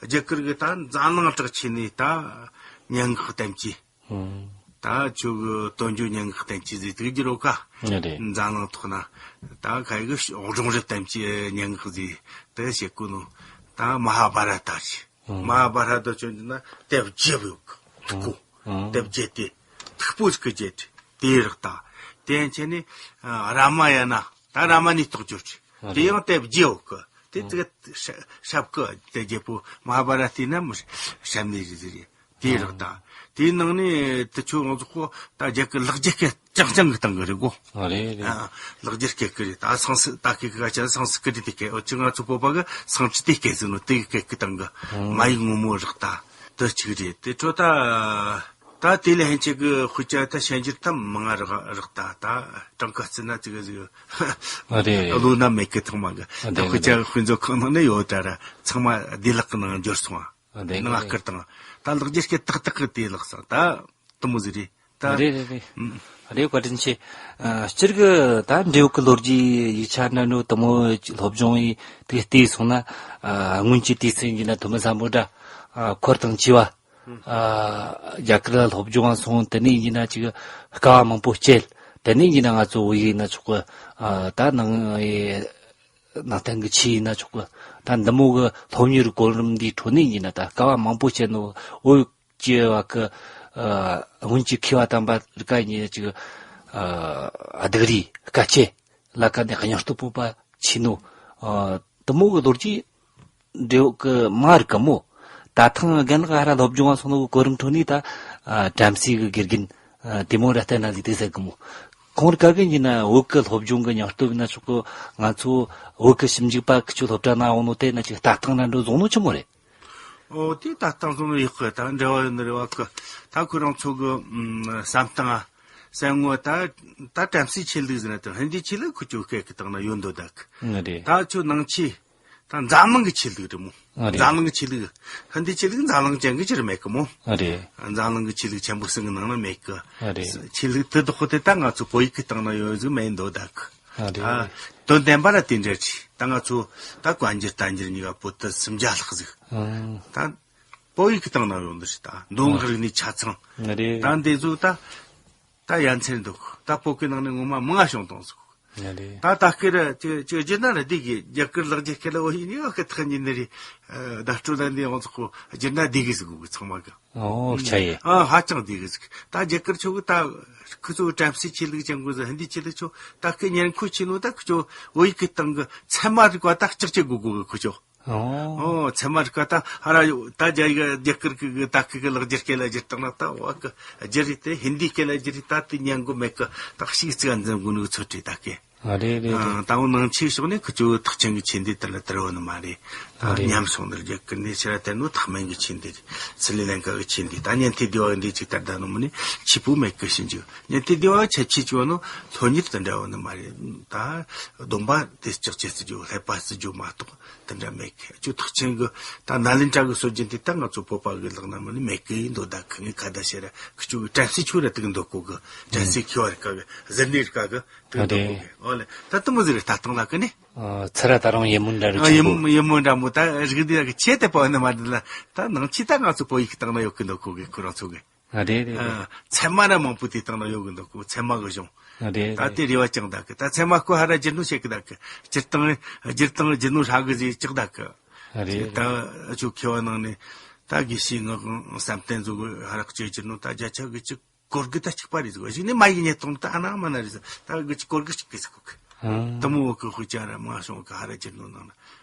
རྒྱ་གར་གི་ད་འཛམ་གླིང་གྲགས་ཆེ་ནི་ད་སྙན་ངག་བསྟན་བཅོས། ཨང་། ད་ཁྱོད་གི་དོན་བརྗོད་སྙན་ངག་བསྟན་བཅོས་ཟེར་དུས་ཀྱི་རོ་ཀ། ཨ་རེད། འཛམ་གླིང་ཐོག་ན་ད་ག་གི་སྒྲུང་རབ་བསྟན་བཅོས་སྙན་ངག་ཟེར་དེ་བཤད་གོ་ནོ། ད་མ་ཧཱ་བྷ་ར་ཏ་ཟེར། ཨང་། མ་ཧཱ་བྷ་ར་ཏ་ཆོ་འདི་ན་དེབ་བརྒྱད་ཡོད་གི། ཐུག་གོ། ཨང་། དེབ་བརྒྱད་དེ་ཐུག་པོ་ཟིག་གི་བརྒྱད་དེ་རག་ད། དེ་ཡན་ཆད་ནི་རཱ་མ་ཡ་ན། ད་རཱ་མ་ནའི་རྟོགས་བརྗོད་ཟེར། ཨ་དེ་རེད། ཡང་དེབ་བརྒྱད་ཡོད་གི། དེ་ཨང་། ཙི་ག་ཧྲབ་གི། དེ་བརྒྱད་པོ་མ་ཧཱ་བྷ་ར་ཏའི་ན་མི་ཧྲབ་ནི་རེད་ཟེར་རེད། དེ་རག་ད། དེའི་ནང་ནས་དེ་ཆོ་ང་ཚོ་ཁོ་ད་རྒྱ་གི་ལག་རྒྱལ་སྐད་ཅང་ཅང་གི་སྟེང་གི་རེད་གོ། ཨ་རེད་རེད། ཨ། ལག་རྒྱལ་སྐད་ཀི་རེད། ད་སང་སི་ད་ཁི་གི་ཆ་སང་སི་ཀི་རི་དེ་སྐད་འོ་ཅི་ང་ཚོ་བོད་པ་གི་སང་ཅི་དེ་སྐད་ཟེར་ནོ་དེ་གི་སྐད་ཀི་སྟེང་གི་མ་ཡིག་ངོ་མོ་རག་ད། དེ་གཅིག་རེད། དེ་ཁྲོ་ད། ད་དེ་ལས་ཧན་ཆེ་གི་དཔེ་ཆ་ད་ཤན་སྦྱར་ད་མང་ང་རག་རག་ད། ད་གྲངས་ཀ་བརྩི་ན་ཅི་གི་ཟིག་ཨ་རེད། བློ་ན་མེད་གི་ཐོག་མ་གི་ཨ་ད་རེད། དཔེ་ཆ་དཔེ་མཛོད་ཁང་ནང་ནས་ཡོད་ད་ར་ཚང་མ་བདེ་བླག་གི་ནང་འབྱོར་སོང་ཨ། ཨ་རེད། ནང་བསྐུར་དང་ད་ལག་རྒྱལ་སྐད་ཏག་ཏག་གི་དེ་ལག་སང་ད་དུ་མོ་ཟིག་རེད་ད། རེད་རེད་རེད། ཨ་རེད། བཀའ་དྲིན་ཆེ། ཨ་སྤྱིར་གི་ད་འབྲེལ་ཡོད་གི་ལོ་རྒྱུས་ཡིག་ཆ་འདྲ་འདྲ་དུ་མོ་སློབ་སྦྱོང་ཡིན་དེ་བལྟས་སོང་ན། ཨ་སྔོན་གྱི་དུས་ཚོད་ཡིན་ན་དུ་མོ་བཟང་པོ་འདྲ། ཨ་འཁོར་དང་བཅས་པ། ཨ་རྒྱ་གར་ལ་སློབ་སྦྱོང་སོང་། དེ་ནས་ཡིན་ན་ཅིག་དཀའ་བ་མང་པོ་སྤྱད། དེ་ནས་ཡིན་ན་ང་ཚོ་བོད་ཡིག་ཡིན་ན་ཆོག་གི། ཨ་ད་ནང་ནང་བསྟན་གི་ཆོས་ཡིན་ན་ཆོག་གི། ད་འདི་མོ་གི་སློབ་གཉེར་གོ་རིམ་འདིའི་ཁྲོད་ནས་ཡིན་ན་ད་དཀའ་བ་མང་པོ་སྤྱད་ནོ་བོད་ཀྱི་བ་གི། ཨ་སྔོན་གྱི་མཁས་པ་དམ་པ་རིགས་ཀ་ཡིན་ཅིག་ཨ་སྡུག་རུས་དཀའ་སྤྱད་ལ་ཀ་ནས་སྙིང་སྟོབས་པོ་པ་ཆེ་ནོ། ཨ་དུ་མོ་གི་ལོ་རྒྱུས་འབྲེལ་ཡོད་གི་མ་རིག་གི་མོ། ད་ཐེངས་རྒན་ལགས་ཧ་ར་སློབ་སྦྱོང་བ་སོང་ནོ་གི་གོ་རིམ་ཁྲོད་ནས་ད་ཨ་བྲམ་ཟེ་གི་དགེ་རྒན་ཨ་དེ་མོ་ར་བལྟས་ན་ཟིག་དེ་ཟེར་གི་མོ། ཁོང་རིགས་ཀ་གི་ཡིན་ན་བོད་གི་སློབ་སྦྱོང་གི་སྙིང་སྟོབས་ཡིན་ན་ཆོག་གི། ང་ཚོ་བོད་གི་ཞིབ་འཇུག་པ་ཁི་ཆོ་སློབ་གྲྭ་ན་འོང་ནོ་དེ་ན་ཅིག་ལྟ་སྟངས་ན་འགྲོ་བཟུང་ནོ་ཆི་མོ་རེད། ཨོ་དེ་ལྟ་སྟངས་བཟུང་ནོ་ཡག་གི། ད་འབྲེལ་བ་ཡོད་ནི་རེད་བ་གི། ད་ཁོ་རང་ཚོ་གི་ཨམ་བསམ་སྟངས་ཨ་བསམ་ངོ་ད་ད་བྲམ་ཟེའི་ཆོས་ལུགས་ཟེར་ན་ད་ཧིན་དིའི་ཆོས་ལུགས་ཁི་ཆོ་སྐད་གི་སྟེང་ན་ཡོད་འདོད་ད་གི། ཨ་རེད། ད་ཁྱོད་ནང་ཆོས་ད་འཛམ་གླིང་གི་ཆོས་ལུགས་རེད་མོ། ཨ་རེད། འཛམ་གླིང་གི་ཆོས་ལུགས། ཧིན་དིའི་ཆོས་ལུགས་འཛམ་གླིང་ཅན་གི་ཅི་རུ་མེད་གི་མོ། ཨ་རེད། འཛམ་གླིང་གི་ཆོས་ལུགས་ཆེན་པོ་གསུམ་གི་ནང་ན་མེད་གི། ཨ་རེད། ཆོས་ལུགས་དེ་དག་དེ་ད་ང་ཚོ་བོད་ཡིག་གི་སྟེང་ན་ཡོད་ཟིག་མེད་འདོད་ད་གི། ཨ་རེད། ད་དོན་བདེན་པ་ར་དེ་འདྲ་ཅིག་ད་ང་ཚོ་ད་བཀའ་འགྱུར་བསྟན་འགྱུར་གཉིས་ཀ་པོ་ཏི་སུམ་བརྒྱ་ལྷག་ཟིག་ཨང་། ད་བོད་ཡིག་གི་སྟེང་ན་ཡོད་འདི་ཞིག་ད་མདོ་སྔགས་རིག་གནས་ཆ་ཚང་། ཨ་རེད། ད་འདི་ཚོ་ད་ད་ཡ་མཚན་འདུག་ད་བོད་གི་ནང་ནས་ངོ་མ་མང་ང་བྱུང་བཏང་ཟིག་ཨ་རེད། ད་ད་སྐད་ར་ཅི་ཅི་རྒྱུ་ན་ར་འདི་གི་རྒྱ་གར་ལག་རྒྱལ་སྐད་ལ་འོ་ཡིན་ཡོད་གི་ཐག་ཉིན་ནི་རེད། ད་སྤྲོ་ད་འདི་ཡོང་ཚོགས་རྒྱུ་ན་འདི་གི་ཟིག་གི་ཚང་མ་གི། ཨོ་ཆ་ཡེ། ཨ་ཧ་ཅང་འདི་གི་ཟིག་ད་རྒྱ་གར་ཆོ་གི་ད་ཁུ་ཚོ་བྲམ་ཟེ་ཆོས་ལུགས་ཅན་གོ་ཟིག་ཧིན་དི་ཆོས་ལུགས་ཆོ་ད་སྐད་ཉན་ཁུ་ཆེ་ནོ་ད་ཁུ་ཆོ་བོད་ཡིག་གི་སྟེང་གི་ཚད་མ་རིག་པ་ད་ལྕག་ཅེ་གོ་གོ་གི་ཁུ་ཆོ། ཨོ། ཨོ་ཚད་མ་རིག་པ་ད་ཧ་ར་ཡོད་ད་རྒྱ་ཡིག་རྒྱ་གར་གི་གི་ད་ཁི་གི་ལག་རྒྱལ་སྐད་ལ་བསྒྱུར་བཏང་ན་ད་བ་གི་རྒྱུ་རིག་དེ་ཧིན་དི་སྐད་ལ་བསྒྱུར་རིག་ད་དེ་ཉན་གོ་མེད་གི་ད་ཤིག་ཙི་ག་འཛིན་གོ་ནི་གི་ཚོད་བྲིས་ད་གི། ཨ་རེད་རེད་རེད། ཨ་ད་འོ་ནང་ཆོས་ཕྱོགས་ནས་ཁི་ཆོ་ཐེག་ཆེན་གི་ཆོས་འདི་དེ་ལ་དར་བ་ནི་མ་རེད། ཨ་ད་རེད། ཉམས་སོང་ནི་རྒྱ་གར་ནས་ཕྱིར་དར་ནོ་ཐེག་དམན་གི་ཆོས་འདི་རེད། སི་རི་ལང་ཀ་གི་ཆོས་འདི་ད་ཉན་ཐོས་སྡེ་བ་འདི་ཅིག་དར་ད་ནོ་མི་ནི་ཆི་པུ་མེད་གི་ཕྱིན་ཅིག་ཉན་ཐོས་སྡེ་བ་ཁྱད་ཆོས་ཅིག་བ་ནོ་སློབ་གཉེར་དང་འདྲ་བ་ནི་མ་རེད། ད་སྡོམ་པ་དེ་ལྕག་ཅེ་བརྩི་རྒྱུ་ལྷས་པ་བརྩི་རྒྱུ་མ་གཏོགས། དེ་འདྲ་མེད་གི། ཅོ་ཐེག་ཆེན་གི་ད་ནཱ་ལེནྡྲ་གི་སྲོལ་རྒྱུན་དེ་ད་ང་ཚོ་བོད་པ་གི་ལག་ན་མི་ནི་མེད་གི་ཡིན་འདོད་ད་གི། ངས་ཁ་བརྡ་བྱེད་ར་ཁི་ཆོ་གི་བྲམ་ཟེ་ཆོ་ར་དེ་གི་འདོད་གོ་གི། བྲམ་ཟེ་མཁས་པ་རིགས་ཀ་གི་གཟུར་གནས་རིགས་ཀ་གི་དེ་གི་འདོད་གོ་གི། ཨོ་ལེ་ད་དུ་མོ་ཟིག་རེ་ལྟ་སྟངས་ལ་གི་ནི། ཨ་ཚུར་ར་ད་རུང་ཡེ་མུན་འདྲ་རུ་ཨ་ཆེན་ཡེ་པོ། མུན་ཡེ་མུན་འདྲ་མོ་ད་རིགས་འདི་ར་གི་ཆེ་དེ་པ་ནི་མ་འདི་ལ་ད་ནང་ཆི་ད་ང་ཚོ་བོད་ཡིག་གི་སྟེང་ན་ཡོད་གི་འདོད་གོ་གི་ཁོ་རང་ཚོ་གི། ཨ་རེད་རེད་རེད། ཨ་ཚད་མ་ར་མང་པོ་དེ་སྟེང་ན་ཡོད་གི་འདུག་གོ། ཚད་མ་གི་གཞུང་། ཨ་རེད་ད་རེད། དེ་རེ་བ་ཅང་ད་གི། ད་ཚད་མ་ཁོ་ཧ་ར་རྒྱུ་ནོ་ཤེས་གི་ད་གི། སྤྱིར་བཏང་རྒྱུ་སྟངས་རྒྱུ་ནོ་ཧྲ་གི་ཟིག་ཅིག་ད་གི། ཨ་རེད་ད་རེད། ཨ་ཆོ་མཁས་པ་ནང་ནས་ད་དགེ་བཤེས་ངག་དབང་བསམ་གཏན་ཚོ་གི་ཧ་ར་གཅིག་རྒྱུ་ནོ་ད་བརྒྱ་ཆ་གི་གཅིག་གོར་གི་ད་གཅིག་པ་རེད་ཟིག་གཞུག་ནས་མ་ཡིག་ཉེ་གཏོང་ད་ཨ་ན་མ་ན་རེད་ཟིག་ད་གི་གཅིག་གོར་གི་གཅིག་གི་ཟིག་གོ་གི། ཨང་། དུ་མོ་བོད་གི་དཔེ་ཆ་ར་མང་བྱུང་གི་ཧ་ར་རྒྱུ་ནོ་ནང་ན་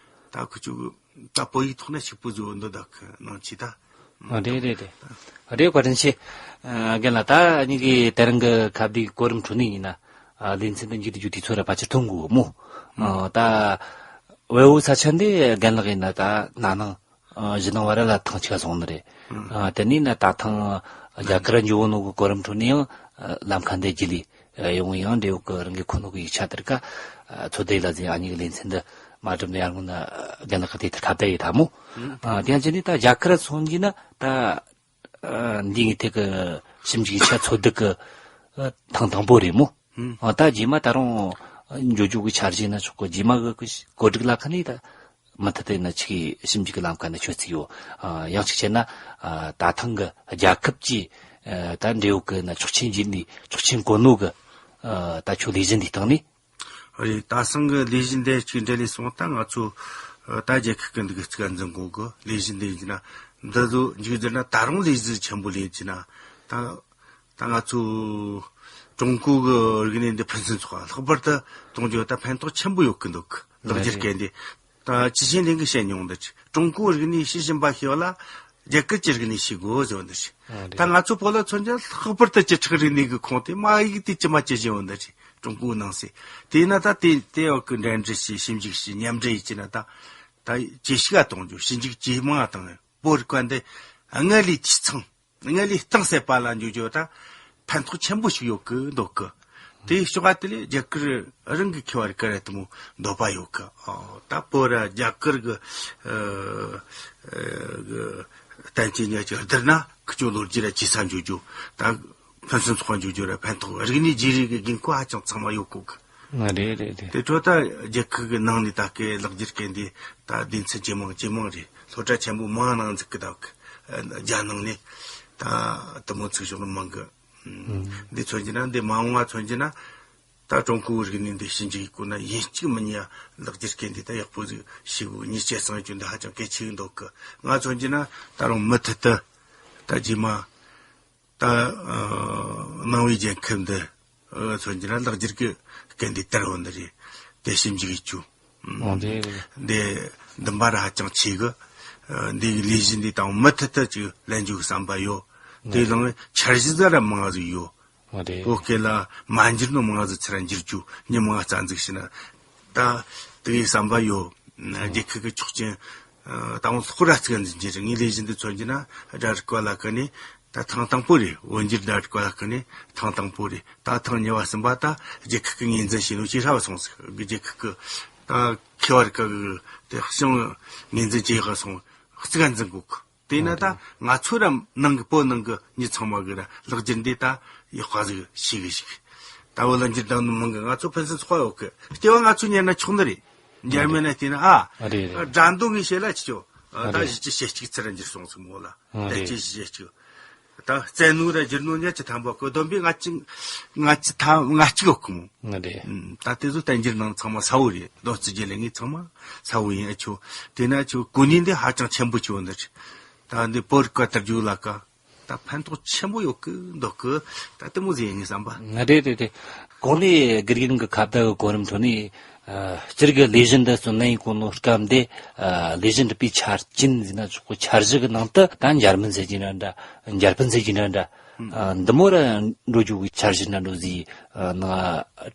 ད་ཁུ་ཆུ་གི་ད་བོད་ཡིག་ཐོག་ན་ཕྱུག་པོ་བཟོ་འདོད་ད་གི་ནང་ཆི་ད། ཨ་རེད་རེད་རེད། རེད་བཀའ་དྲིན་ཆེ། ཨ་རྒན་ལགས་ད་ཉིད་ཀྱི་དེ་རིང་གི་ཁ་བརྡའི་གོ་རིམ་ཁྲོད་ནས་ཡིན་ན་ཨ་ལེ་ཚན་དུ་འཇུག་ཏུ་འཇུག་དུས་ཚོད་ར་ཕལ་ཆེར་ཐོན་དགོས་གི་མོ། ཨ་ད་བལ་པོ་ས་ཆ་འདི་རྒན་ལགས་ཡིན་ན་ད་ན་ནིང་ཨ་གཞེས་ནིང་བར་ལ་ཐེངས་གཅིག་སོང་ནི་རེད། ཨ་དེ་ནས་ན་ད་ཐེངས་རྒྱ་གར་འགྱོ་ནོ་གི་གོ་རིམ་ཁྲོད་ནས་ཡང་ལམ་ཁ་འདི་བརྒྱུད་ལས། ཡོང་ཡང་འབྲེལ་ཡོད་ཀྱི་རང་གི་ཁོ་ནོ་གི་ཡིག་ཆ་དེར་ཀ་ཚོད་ལྟ་ལ་འཛིན་ཨ་ཉིག་ལེ་ཚན་འདི་མ་གྲུབ་ན་ཡར་སྔོན་ན་རྒན་ལགས་ཀྱི་དེ་ལྟར་ཁ་བརྡ་ཡོད་ད་མོ། ཨ་དེ་ཡང་ཅི་ནི་ད་རྒྱ་གར་སོང་གི་ན་ད་འདི་ངའི་ཐད་ཀྱི་ཞིབ་འཇུག་ཡིག་ཆ་ཚོད་ལྟ་གི་ཐེངས་དང་པོ་རེད་མོ། ཨ་ད་རྗེས་མ་ད་རུང་འགྱོ་རྒྱུ་གི་འཆར་གཞི་ན་ཆོག་གི། རྗེས་མ་གི་གོ་སྒྲིག་ལ་ཁ་ནས་ད། མུ་མཐུད་དེ་ནི་ཆིག་ཞིབ་འཇུག་གི་ལམ་ཁ་ནས་ཆོད་ཚིག་ཡོད། ཨ་ཡང་གཅིག་བྱས་ན་ཨ་ད་ཐེངས་ཀྱི་རྒྱལ་ཁབ་ཀྱི་ཨ་ད་འབྲེལ་ཡོད་ཀྱི་ནི་ཆོག་མཆན་བརྒྱུད་ནས་ཆོག་མཆན་བཀོད་ནོ་གི་ཨ་ད་ཁྱོད་ལས་གཞི་འདིའི་སྟེང་ནས། རེད། ད་སང་གི་ལས་གཞི་འདི་གཅིག་འབྲེལ་ལས་སོང་ད་ང་ཚོ་ཨ་ད་རྒྱལ་ཁབ་ཀྱི་འདི་གི་ཚིག་འཛིན་གོ་གི་ལས་གཞི་འདི་ཡིན་ན་འདི་ཚོ་མཇུག་བསྡུ་ན་ད་རུང་ལས་གཞི་ཆེན་པོ་ལས་ཀྱི་ན་ད་ད་ང་ཚོ་ཀྲུང་གོ་གི་རིག་གནས་འདི་ཕུན་སུམ་ཚོགས་པ་ལྷག་པར་དུ་གཏོང་རྒྱུ་ད་ཕན་ཐོགས་ཆེན་པོ་ཡོད་ཀྱི་འདུག་ལག་འཁྱེར་སྐད་འདི། ད་ཅི་ཆེན་ལིང་གི་བཤད་མྱོང་འདི་ཀྲུང་གོའི་རིག་གནས་ཤེས་བཞིན་པ་ཤེས་པ་ལ་ རྒྱ་གར་གྱི་རིག་གནས་ཤེས་དགོས་ཟེར་བ་འདི་རེད། ཨ་རེད། ད་ང་ཚོ་བོད་ལ་མཚོན་ཀྱང་ལྷག་པར་དུ་བཅུ་ཕྲག་རིག་གནས་ཀྱི་ཁོངས་དེ་མ་ཡིག་དེ་ཇི་མ་ཇི་བཞིན་བ་འདི་རེད། ཀྲུང་གོའི་ནང་གསེས། དེས་ན་ད་དེ་དེ་བ་གི་འགྲན་བསྡུར་བྱས་ཞིབ་འཇུག་བྱས་མཉམ་འབྲེལ་བྱས་ན། ད་ད་ཇེ་ཞིག་ག་གཏོང་རྒྱུ། ཞིབ་འཇུག་ཇེ་མང་གཏོང་བ། བོད་རིག་པ་འདི་སྔར་ལས་འཐུས་ཚང་། སྔར་ལས་གཏིང་ཟབ་པ་ལ་འགྱུར་རྒྱུ་ད་ཕན་ཐོགས་ཆེན་པོ་ཞིག་ཡོད་གི་འདུག་གི། དེའི་ཕྱོགས་ཀ་དེ་ལས་རྒྱ་གར་རང་གི་ཁེ་བ་རི་ཀ་ར་དེ་མོ་འདོད་པ་ཡོད་གི། ཨོ། ད་བོད་ར་རྒྱ་གར་གི་ཨ་གི་བསྟན་བཅོས་ཉག་ཅིག་བསྡུར་ན་ཁི་ཆོ་ལོ་རྒྱུས་ར་ཇེ་ས་འགྱུར་རྒྱུ། ད་ཕུན་སུམ་ཚོགས་པ་འགྱུར་རྒྱུ་ར་ཕན་ཐོགས། རིག་གནས་བརྗེ་རེས་ཀྱི་དགོས་མཁོ་ཧ་ཅང་ཚང་མ་ཡོད་གོ་གི། ཨ་རེད་རེད་རེད། དེ་འཕྲོ་ད་རྒྱལ་ཁབ་ཀྱི་ནང་ནས་ད་གའི་ལག་བསྒྱུར་སྐད་འདི་ད་སྡེ་ཚན་ཇེ་མང་ཇེ་མང་རེད། སློབ་གྲྭ་ཆེན་པོ་མང་ནང་འཛུགས་ཀྱི་འདུག། རྒྱལ་ནང་ནས་ད་དེ་མོ་ཚུགས་ཕྱོགས་ནི་མང་གི། ཨུམ། འདི་མཚོན་གྱི་ན། འདི་མ་འོངས་པ་མཚོན་གྱི་ན། ད་ཀྲུང་གོའི་རིག་གནས་འདི་ཞིབ་འཇུག་ཡེད་དགོས་ན་ཡིན་གཅིག་མིན་གཉིས་ལག་བསྒྱུར་སྐད་འདི་ད་ཡག་པོ་ཟིག་ཤེས་དགོས། ཉིས་བརྒྱ་སང་རྒྱུ་འདི་ཧ་ཅང་གལ་ཆེ་གི་འདུག་གི། ང་མཚོན་གྱི་ན་ད་རུང་མུ་མཐུད་དུ་ད་རྗེས་མ་ད་ཨ་ནང་པའི་རྒྱལ་ཁབ་འདི་ཨ་མཚོན་གྱི་ན་ལག་བསྒྱུར་གྱི་སྐད་འདི་དར་བ་འདི་རེད། དེ་ཞིབ་འཇུག་ཡེད་རྒྱུ། ཨོ་དེ་རེད། འདི་འདུན་པ་ར་ཧ་ཅང་ཆེ་གི། ཨ་འདི་གི་ལས་གཞི་འདི་ད་མུ་མཐུད་དུ་ཅིག་ལེན་རྒྱུ་གི་བསམ་པ་ཡོད། དེ་ལ་འཆར་གཞི་ཟ་ར་མང་ཟིག་ཡོད། ཨོ་དེ་བོད་སྐད་ལ་མ་འགྱུར་ནོ་མང་ཟིག་ཚུར་འགྱུར་རྒྱུ། མྱི་མང་རྩ་འཛུགས་བྱས་ན། ད་དེ་གི་བསམ་པ་ཡོད། རྒྱལ་ཁབ་ཀྱི་ཆོག་མཆན་ཨ་ད་འོང་ལྷག་ར་ཙིག་འཛིན་གྱི་རེད། ངའི་ལས་གཞི་འདི་མཚོན་གྱི་ན་སྒྲ་རིག་པ་ལ་ཁ་ནས་ད་ཐེངས་དང་པོ་རེད། བོད་འགྱུར་སྒྲ་རིག་པ་ལ་ཁ་ནས་ཐེངས་དང་པོ་རེད། ད་ཐེངས་གཉིས་པ་གསུམ་པ་ད་རྒྱལ་ཁབ་ཀྱི་ངོས་འཛིན་བྱས་ནོ་ཅིག་ཧྲ་བ་སོང་ཟིག། རྒྱལ་ཁབ་ཀྱི་ད་ཁེ་བ་རི་ཀ་གི་དེ་ཤང་ངོས་འཛིན་བྱས་ག་སོང་ཙིག་འཛིན་གོ་གི། དེས་ན་ད་ང་ཚོ་ར་ནང་གི་བོད་ནང་གི་མྱི་ཚང་མ་གི་ར་ལག་བསྒྱུར་འདི་ད་ཡག་པ་ཟིག་ཤེས་གི་ཞིག། ད་བོད་ལ་འགྱུར་བཏང་ནི་མང་གི། ང་ཚོ་ཕུན་སུམ་ཚོགས་པ་ཡོད་གི། སྐྱེ་བ་ང་ཚོ་ཉར་ན་ཆོག་ནི་རེད། འཇར་མན་ན་བལྟས་ན་ཨ། ཨ་རེད་རེད། སྒྲ་འདོན་ངས་བཤད་ལ་ཅི་ཆོ། ཨ་ད་རེད། བཞི་བཅུ་ཞེ་གཅིག་ཚུར་འགྱུར་སོང་ཟིག་མོ་ལ། ཨ་ད་རེད། ཅི་ཞེ་གཅིག། ད་རྩལ་ནོར་ར་བསྒྱུར་ནོར་ཉག་ཅིག་ཐམ་པ་གི་བསྡོམས་པས་ལྔ་བཅུ་ལྔ་བཅུ་ཐམ་ལྔ་གཅིག་ཡོད་གི་མོ། ཨ་རེད། ཨུམ། ད་དེ་ཚོ་བསྟན་འགྱུར་ནང་ཚང་མ་གསལ་བོ་རེད། མདོ་རྩིས་རྒྱུད་ལས་ངས་ཚང་མ་གསལ་བོ་ཡིན། ཨ་ཆོ། དེས་ན་ཆོ་གོ་གནས་འདི་ཧ་ཅང་ཆེན་པོ་ཆེ་བོ་འདི་རེད། ད་འདི་བོད་རིག་པ་དར་རྒྱུ་ལ་ཀ་ད་ཕན་ཐོགས་ཆེན་པོ་ཡོད་གི་འདུག་གི། ད་དེ་མོ་ཟིག་ཡིན་ངེས་བསམ་པ། ང་རེད་རེད་རེད། གོང་ནས་དགེ་རྒན་གྱི་ཁ་བརྡ་གི་གོ་རིམ་ཁྲོད་ནས་ཨ་སྤྱིར་གྱི་ལས་གཞི་འདི་བརྩོན་ལེན་གོ་ནོ་སྐབས་འདི་ཨ་ལས་གཞི་འགྲུབ་པའི་ཆ་རྐྱེན་ཟེར་ན་ཆོག་གི། འཆར་གཞི་གི་ནང་དུ་ད་འཇར་མན་ཟེར་གྱི་འདྲ་འདྲ། འཇར་པན་ཟེར་གྱི་འདྲ་འདྲ། ཨ་འདི་མོ་ར་འགྲོ་རྒྱུ་གི་འཆར་གཞི་འདྲ་འགྲོ་ཟིག་ཨ་ནང་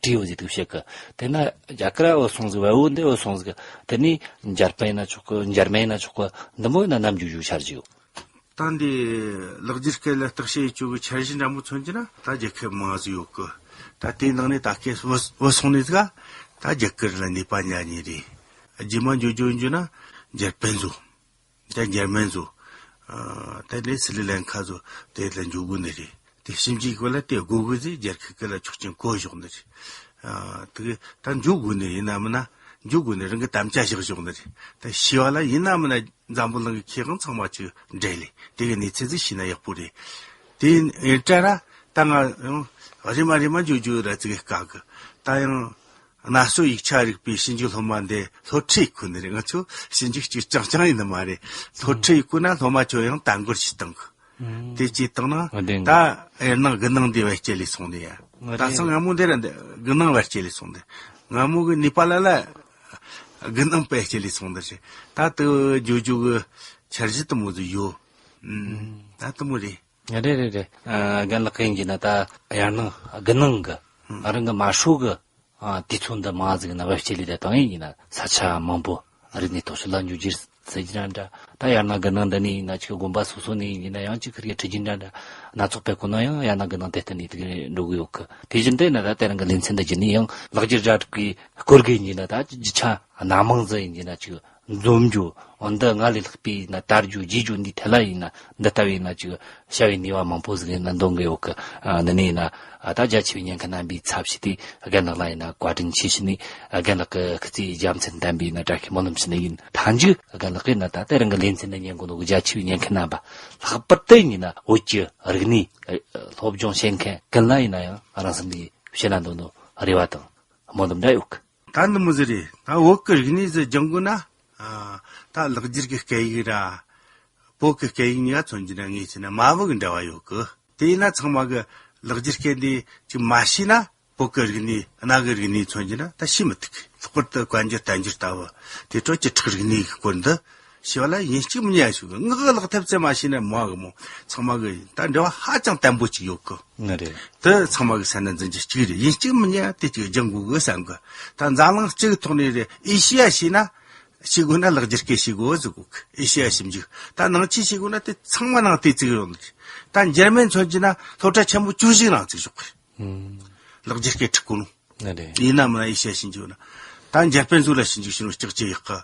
བྲིས་ཡོད་ཟིག་འདུག་བཤད་གི། དེ་ན་རྒྱ་གར་བ་སོང་ཟིག། བལ་བོ་འདི་བ་སོང་ཟིག། དེ་ནས་འཇར་པན་ཡིན་ན་ཆོག་གི། འཇར་མན་ཡིན་ན་ཆོག་གི། འདི་མོ་ཡིན་ན་ནམ་འགྱོ་རྒྱུ་འཆར་གཞི་ཡོད། ད་འདི་ལག་བསྒྱུར་སྐད་ལ་བརྟག་དཔྱད་བཅུག་གི་འཆར་གཞི་འདྲ་མོ་མཚོན་གྱི་ན་ད་རྒྱལ་ཁབ་མང་ཟིག་ཡོད་གི། ད་དེའི་ནང་ནས་ད་སྐད་བུད་བུད་སོང་ནས་ཟིག་ག། ད་རྒྱ་གར་ལ་ནུས་པ་ཉག་གཉིས་རེད། རྗེས་མ་འགྱོ་རྒྱུ་ཡིན་རྒྱུ་ན་འཇར་པན་ཟོ། ད་འཇར་མན་ཟོ། ཨ་ད་ནས་སི་རི་ལན་ཁ་ཟོ་དེ་ལ་འགྱོ་དགོས་ནི་རེད། དེ་ཞིབ་འཇུག་གི་ལ་དེ་དགོས་གི་ཟིག། རྒྱལ་ཁབ་ཀྱི་ལ་ཆོག་མཆན་བཀོད་བཞག་ནི་རེད། ཨ་དེ་གི་ད་འགྱོ་དགོས་ནི་ཡིན་ན་མིན་ན། འགྱོ་དགོས་ནི་རང་གི་དམ་བཅའ་བཞག་བཞག་ནི་རེད། ད་ཤི་བ་ལ་ཡིན་ན་མིན་ན་འཛམ་བུ་གླིང་གི་མཁས་དབང་ཚང་མ་ཅིག་འབྲེལ་ལས་དེ་གི་གནས་ཚུལ་ཟིག་ཤེས་ན་ཡག་པོ་རེད། དེ་ཡིན་ཡིན་དྲ་ར་ད་ང་ཡང་རེ་མ་རེ་མ་འགྱོ་རྒྱུ་ར་ཙི་གེ་དཀའ་གི། ད་ཡང་གནའ་སྲོལ་ཡིག་ཆ་རིག་པའི་ཞིབ་འཇུག་སློབ་མ་འདི་སློབ་ཁྲིད་ཡེད་གོ་ནི་རེད། ང་ཚོ་ཞིབ་འཇུག་ཅིག་རྐྱང་རྐྱང་ཡིན་ནི་མ་རེད། སློབ་ཁྲིད་ཡེད་གོ་ན་སློབ་མ་ཁྱོད་ཡང་དང་སྒོར་ཞིག་བཏང་གི། དེ་ཅིག་བཏང་ན་ཨ་དེ་ད་ཡར་ནང་དགུ་ནང་འདི་བར་སྐྱེལ་ལས་སོང་ནི་ཡ། ཨ་ད་དེ་སང་སྔ་མོ་འདི་ར་འདི་དགུ་ནང་བར་སྐྱེལ་ལས་སོང་ནི། སྔ་མོ་གི་ནི་པ་ལ་ལ་དགུ་ནང་བར་སྐྱེལ་ལས་སོང་ནི་ཞེས། ད་དུ་ཇོ་ཇོ་གི་འཆར་གཞི་དུ་མོ་ཟིག་ཡོད། ཨུམ། ད་དུ་མོ་རེད། རེད་རེད་རེད། ཨ་རྒན་ལགས་ཀྱིས་ཡིན་གྱི་ན་ད་ཡར་ནང་དགུ་ནང་གི་ཨ་རང་གི་མ་ཧྲོ་གི་ཨ་དུས་ཚོད་འདི་མང་ཟིག་ན་བབ་སྐྱེལ་ལས་ད་བཏང་ཡིན་གྱི་ན་ས་ཆ་མང་པོ་རིག་གནས་སྟོབས་ཤུགས་ལ་འཇུག་རྒྱུ་ཟེར་གྱི་ན་འདྲ། ད་ཡར་ནང་དགུ་ནང་འདི་ནས་ཡིན་ན་ཅིག་དགོན་པ་སོ་སོ་ནས་ཡིན་གྱི་ན་ཡང་ཅིག་ཁིར་གི་ཁྲིད་རྒྱུ་འདྲ་འདྲ། སྣ་ཚོགས་པའི་གོ་ན་ཡང་ཡར་ནང་དགུ་ནང་དེ་ལྟ་ནས་དེ་གི་འགྲོ་གི་ཡོད་གི། དེ་བཞིན་དེ་ན་ད་དེ་རང་གི་ལེ་ཚན་འདི་བརྒྱུད་ནས་ཡང་ལག་བསྒྱུར་སྒྲ་སྒྲོག་གི་སྐོར་གི་ཡིན་གྱི་ན་ད་རྒྱུ་ཆ་སྣ་མང་ཟིག་ཡིན་གྱི་ན་ཅིག་འཛོམས་རྒྱུ། འོ་འདི་སྔར་ལས་ལྷག་པའི་ན་དར་རྒྱུ་རྒྱས་རྒྱུ་འདི་ཐད་ལ་ཡིན་ན་འདི་ལྟ་བུའི་ན་ཅིག་བྱ་བའི་ནུས་པ་མང་པོ་ཟིག་ཡིན་ན་འདོན་གི་ཡོད་གི། ཨ་འདི་ནས་ཡིན་ན་ཨ་ད་རྒྱ་ཆེ་བའི་ཉན་མཁན་རྣམ་པའི་ཚབ་བྱས་ཏེ་རྒན་ལགས་ལ་ཡིན་ན་བཀའ་དྲིན་ཆེ་ཞུ་ནས། རྒན་ལགས་ཀྱི་སྐུ་ཚེ་རྒྱ་མཚན་ལྡན་པའི་ན་བཀྲ་ཤིས་སྨོན་ལམ་ཞུ་ནི་ཡིན། མཐའ་མཇུག་རྒན་ལགས་ཀྱིས་ན་ད་ལྟ་རང་གི་ལེ་ཚན་ནས་ཉན་གོ་ནོ་གི་རྒྱ་ཆེ་བའི་ཉན་མཁན་རྣམ་པ། ལྷག་པར་དུ་ཡིན་ན་བོད་ཀྱི་རིག་གནས་སློབ་སྦྱོང་བྱེད་མཁན་ཀུན་ལ་ཡིན་ན་ཡང་རང་སེམས་ནས་བྱེད་ན་འདོད་ནོ་རེ་བ་དང་སྨོན་ལམ་འདྲ་ཡོད་གི། ད་འདི་མོ་ཟིག་རེད། ད་བོད་ཀྱི་རིག་གནས་ཟིག་སྦྱང་དགོས་ན། ཨ་ད་ལག་བསྒྱུར་གྱི་སྐད་ཡིག་ར། བོད་ཀྱི་སྐད་ཡིག་གཉིས་ཀ་མཚོན་གྱི་ན་ངས་བྱས་ན་མ་བུ་གི་འདྲ་བ་ཡོད་གི། དེ་ཡིན་ན་ཚང་མ་གི་ལག་བསྒྱུར་སྐད་འདི་ཅིག་མ་ཤེས་ན་བོད་ཀྱི་རིག་གནས་གནའ་གི་རིག་གནས་མཚོན་གྱི་ན་ད་ཤེས་མི་ཐུབ་གི། ལྷག་པར་དུ་བཀའ་འགྱུར་བསྟན་འགྱུར་ལྟ་བུ་དེ་ཁྲོད་ཀྱི་ཁྲག་རིག་གནས་ཀྱི་སྐོར་འདི་ ཞེས་པ་ལ་ཡིན་གཅིག་མིན་གཉིས་ཞུ་གི། ངག་གི་ལག་ཐབས་ཙམ་མ་ཤེས་ན་མ་གི་མོ། ཚང་མ་གི་ད་འབྲེལ་བ་ཧ་ཅང་བརྟན་པོ་ཅིག་ཡོད་གི། ང་རེད། དེ་ཚང་མ་གི་སེམས་ན་འཛིན་རྒྱུ་གཅིག་རེད། ཡིན་གཅིག་མིན་གཉིས་དེ་གཅིག་སྦྱང་དགོས་གི་བསམ་གི། ད་འཛམ་གླིང་སྤྱི་གི་ཐོག་ནས་རེད། ཨེ་ཤི་ཡ་ཤེས་ན། ཤེས་དགོས་ན་ལེགས་སྒྱུར་སྐད་ཤེས་དགོས་ཟེར་གོ་གི། ཨེ་ཤི་ཡ་ཞིབ་འཇུག་ད་ནང་ཆོས་ཤེས་དགོས་ན་དེ་ཚང་མ་ནང་དེ་བཙུགས་ཡོང་ནི་རེད། ད་འཇར་མན་མཚོན་གྱི་ན་སློབ་གྲྭ་ཆེན་པོ་བཅུ་བཞི་ནང་བཙུགས་ཆོག་གི། ལེགས་སྒྱུར་སྐད་ཁྲིད་གོ་ནོ། ང་རེད། ཡིན་ན་མིན་ན་ཨེ་ཤ་ཡ་ཞིབ་འཇུག་ན། ད་འཇར་པན་སོགས་ལ་ཞིབ་འཇུག་བྱེད་ནོ་ལྕགས་ཀྱི་ཡག་གི།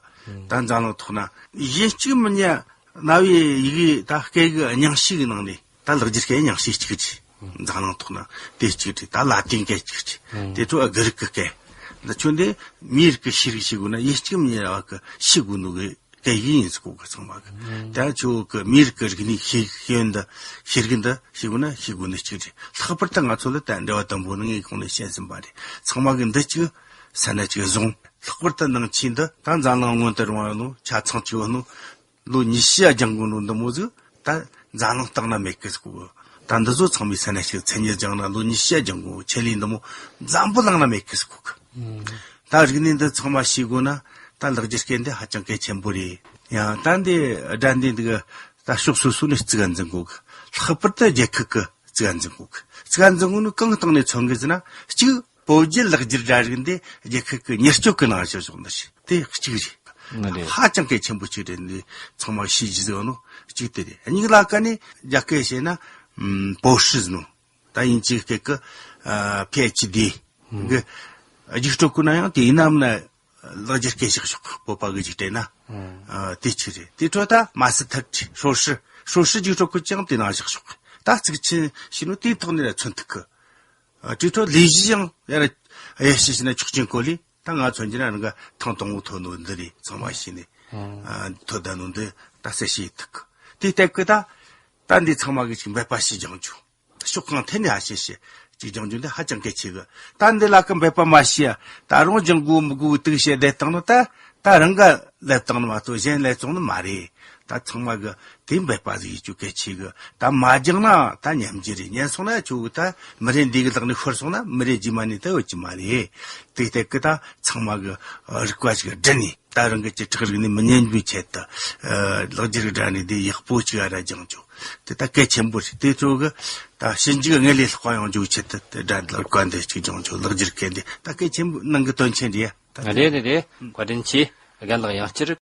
ད་འཛམ་གླིང་ཐོག་ན་ཡིན་གཅིག་མིན་གཉིས་གནའ་བོའི་ཡི་གེ་ད་སྐད་གི་རྙིང་ཤོས་ཀྱི་ནང་ནས་ད་ལེགས་སྒྱུར་སྐད་རྙིང་ཤོས་གཅིག་རེད། འཛམ་གླིང་ཐོག་ན་དེ་གཅིག་རེད། ད་ལ་ཏིན་སྐད་གཅིག་རེད། དེ་ཚོ་ཨ་གི་རིག་གི་སྐད། འདི་ཆོ་འདི་མིའི་རིགས་ཀྱི་ཤེས་རིག་ཤེས་དགོས་ན་ཡིན་གཅིག་མིན་གཉིས་ར་བ་གི་ཤེས་དགོས་ནོ་གི་སྐད་ཡིག་ཡིན་ཟེར་གོ་གི། ཚང་མ་གི། ད་ཁྱོད་གི་མིའི་རིགས་ཀྱི་རིག་གནས་ཤེས་ཤེས་ཡོན་འདི་ཤེས་རིག་འདི་ཤེས་དགོས་ན་ཤེས་དགོས་ནི་གཅིག་རེད། ལྷག་པར་དུ་ང་ཚོ་ལ་ད་འབྲེལ་བ་དམ་པོ་ནི་ངས་གོང་ནས་བཤད་ཟིན་པ་རེད། ཚང་མ་གི་འདི་གཅིག་ས་ན་གཅིག་བཟུང་། ལྷག་པར་དུ་ནང་ཆོས་འདི་ད་འཛམ་གླིང་སྔོན་དུ་རུང་བ་ནོ། ཆ་ཚང་གཅིག་བ་ནོ། ལོ་ཉི་ཤུ་ཡ་སྦྱང་དགོས་ནོ་འདི་མོ་ཟིག་ད་འཛམ་གླིང་སྟེང་ན་མེད་གི་ཟེར་གོ་གི། ད་འདི་ཚོ་ཚང་མའི་ས་ན་གཅིག་མཚན་ཉིད་སྦྱངས་ན་ལོ་ཉི་ཤུ་ཡ་སྦྱང་དགོས། ཆེད་ལས་འདི་མོ་འཛམ་བུ་གླིང་ན་མེད་གི་ཟེར་གོ་གི། ད་རིག་གནས་འདི་ཚང་མ་ཤེས་དགོས་ན་ད་ལེགས་སྒྱུར་སྐད་འདི་ཧ་ཅང་གལ་ཆེན་པོ་རེད། ཡང་ད་འདི་སྒྲ་འདི་འདི་གི་ད་ཕྱོགས་སོ་སོ་ནས་གཙིགས་ཀ་འཛིན་དགོས་གི། ལྷག་པར་དུ་རྒྱལ་ཁབ་ཀྱི་གཙིགས་ཀ་འཛིན་དགོས་གི། གཙིགས་ཀ་འཛིན་དགོས་ནི་གང་སྟེང་ནས་མཚོན་གི་ཟེར་ན། གཅིག་བོད་བརྒྱུད་ལེགས་སྒྱུར་སྒྲ་རིག་འདི་རྒྱལ་ཁབ་ཀྱི་མྱུར་སྐྱོབ་ཀྱི་ནང་བཞག་ཆོག་འདི་ཞིག་དེ་གཅིག་རེད། ང་རེད། ཧ་ཅང་གལ་ཆེན་པོ་གཅིག་རེད། འདི་ཚང་མ་ཤེས་རྒྱུ་ཟིག་ནོ་གཅིག་དེ་རེད། གཉིས་ལ་ཀ་ནི་རྒྱ་སྐད་བཤད་ན་ཨམ་博士ཟེར་ནོ། ད་དབྱིན་ཇིའི་སྐད་ཀྱི་ཨ་PhD གི་རྒྱུགས་སྤྲོད་དགོས་ན་ཡང་དེ་ཡིན་ནམ་ན་ལེགས་སྒྱུར་སྐད་བཞག་ཆོག་བོད་པ་གི་རྒྱུགས་སྤྲད་ན། ཨ་དེ་གཅིག་རེད། དེ་འཕྲོ་ད་མ་སི་ཐར་ཊི་ཧྲོ་ཧྲི་ཧྲོ་ཧྲི་རྒྱུགས་སྤྲོད་དགོས་ཀྱང་དེ་ནང་བཞག་ཆོག་ད་གཙིགས་ཆེན་ཞིག་ནོ་དེའི་ཐོག་ནས་ལ་མཚོན་ཐུབ་གི། ཨ་དེ་འཕྲོ་ལས་གཞི་ཡང་ཡར་ཡར་ཞིག་ཞིག་ན་ཆོག་མཆན་བཀོད་ལས། ད་ང་མཚོན་རྒྱུ་ན་རང་ག་ཐེངས་དང་པོ་ཐོན་ནོ་འདི་རེད། ཚང་མ་ཤེས་ནས་ཨ་ཐོན་ད་ནོ་འདི་ད་གསལ་བཤད་ཐུབ་གི། དེ་ལྟ་གི་ད་ད་འདི་ཚང་མ་གི་ཅིག་འབད་པ་ཞིག་སྦྱང་རྒྱུ། ཕྱོགས་གང་ཐད་ནས་ཧ་ཤེས་ཤེས་ཅིག་སྦྱང་རྒྱུ་འདི་ཧ་ཅང་གལ་ཆེ་གི། ད་འདི་ལ་ཀ་འབད་པ་མ་ཤེས་ཡ། ད་རུང་སྦྱང་དགོས་མི་དགོས་དུག་བཤད་བསྡད་བཏང་ནོ། ད་ད་རང་ག་ལབ་བཏང་ནོ་མ་གཏོགས་གཞན་ལབ་བཙོང་ནི་མ་རེད། ད་ཚང་མ་གི་དེ་འབད་པ་ཟིག་ཡེད་རྒྱུ་གལ་ཆེ་གི། ད་མ་སྦྱངས་ན་ད་ཉམས་རྒྱུ་རེད། ཉན་སོང་ན་ཁྱོད་གི་ད་མི་རེ་འདི་གི་ལག་ནས་ཤོར་སོང་ན་མི་རེ་རྗེས་མ་ནས་ད་ཡོད་རྒྱུ་མ་རེད། དེ་ལྟ་གི་ད་ཚང་མ་གི་རིག་པ་ཞིག་བསྒྲིལ་ནས་ད་རང་གི་བཅུ་ཕྲག་རིག་གནས་མི་ཉམས་རྒྱུའི་ཆེད་དུ་ཨ་ལེགས་སྒྱུར་སྒྲ་ནི་དེ་ཡག་པོ་ཅིག་ཨ་ར་སྦྱང་རྒྱུ་དེ་ད་གལ་ཆེན་པོ་རེད། དེ་ཚོ་གི་ད་ཞིབ་འཇུག་དངོས་ལས་ལྷག་པ་ཡོང་རྒྱུའི་ཆེད་དུ་དེ་སྒྲ་འདི་ལ་བཀའ་འདི་ཅིག་སྦྱང་རྒྱུ། ལེགས་སྒྱུར་སྐད་འདི་ད་གལ་ཆེན་པོ་ནང་གི་དོན་ཆེན་རེད་ཡ། ད་དེ་རེད་རེད་རེད། བཀའ་དྲིན་ཆེ། རྒན་ལགས་ཡང་བསྐྱར་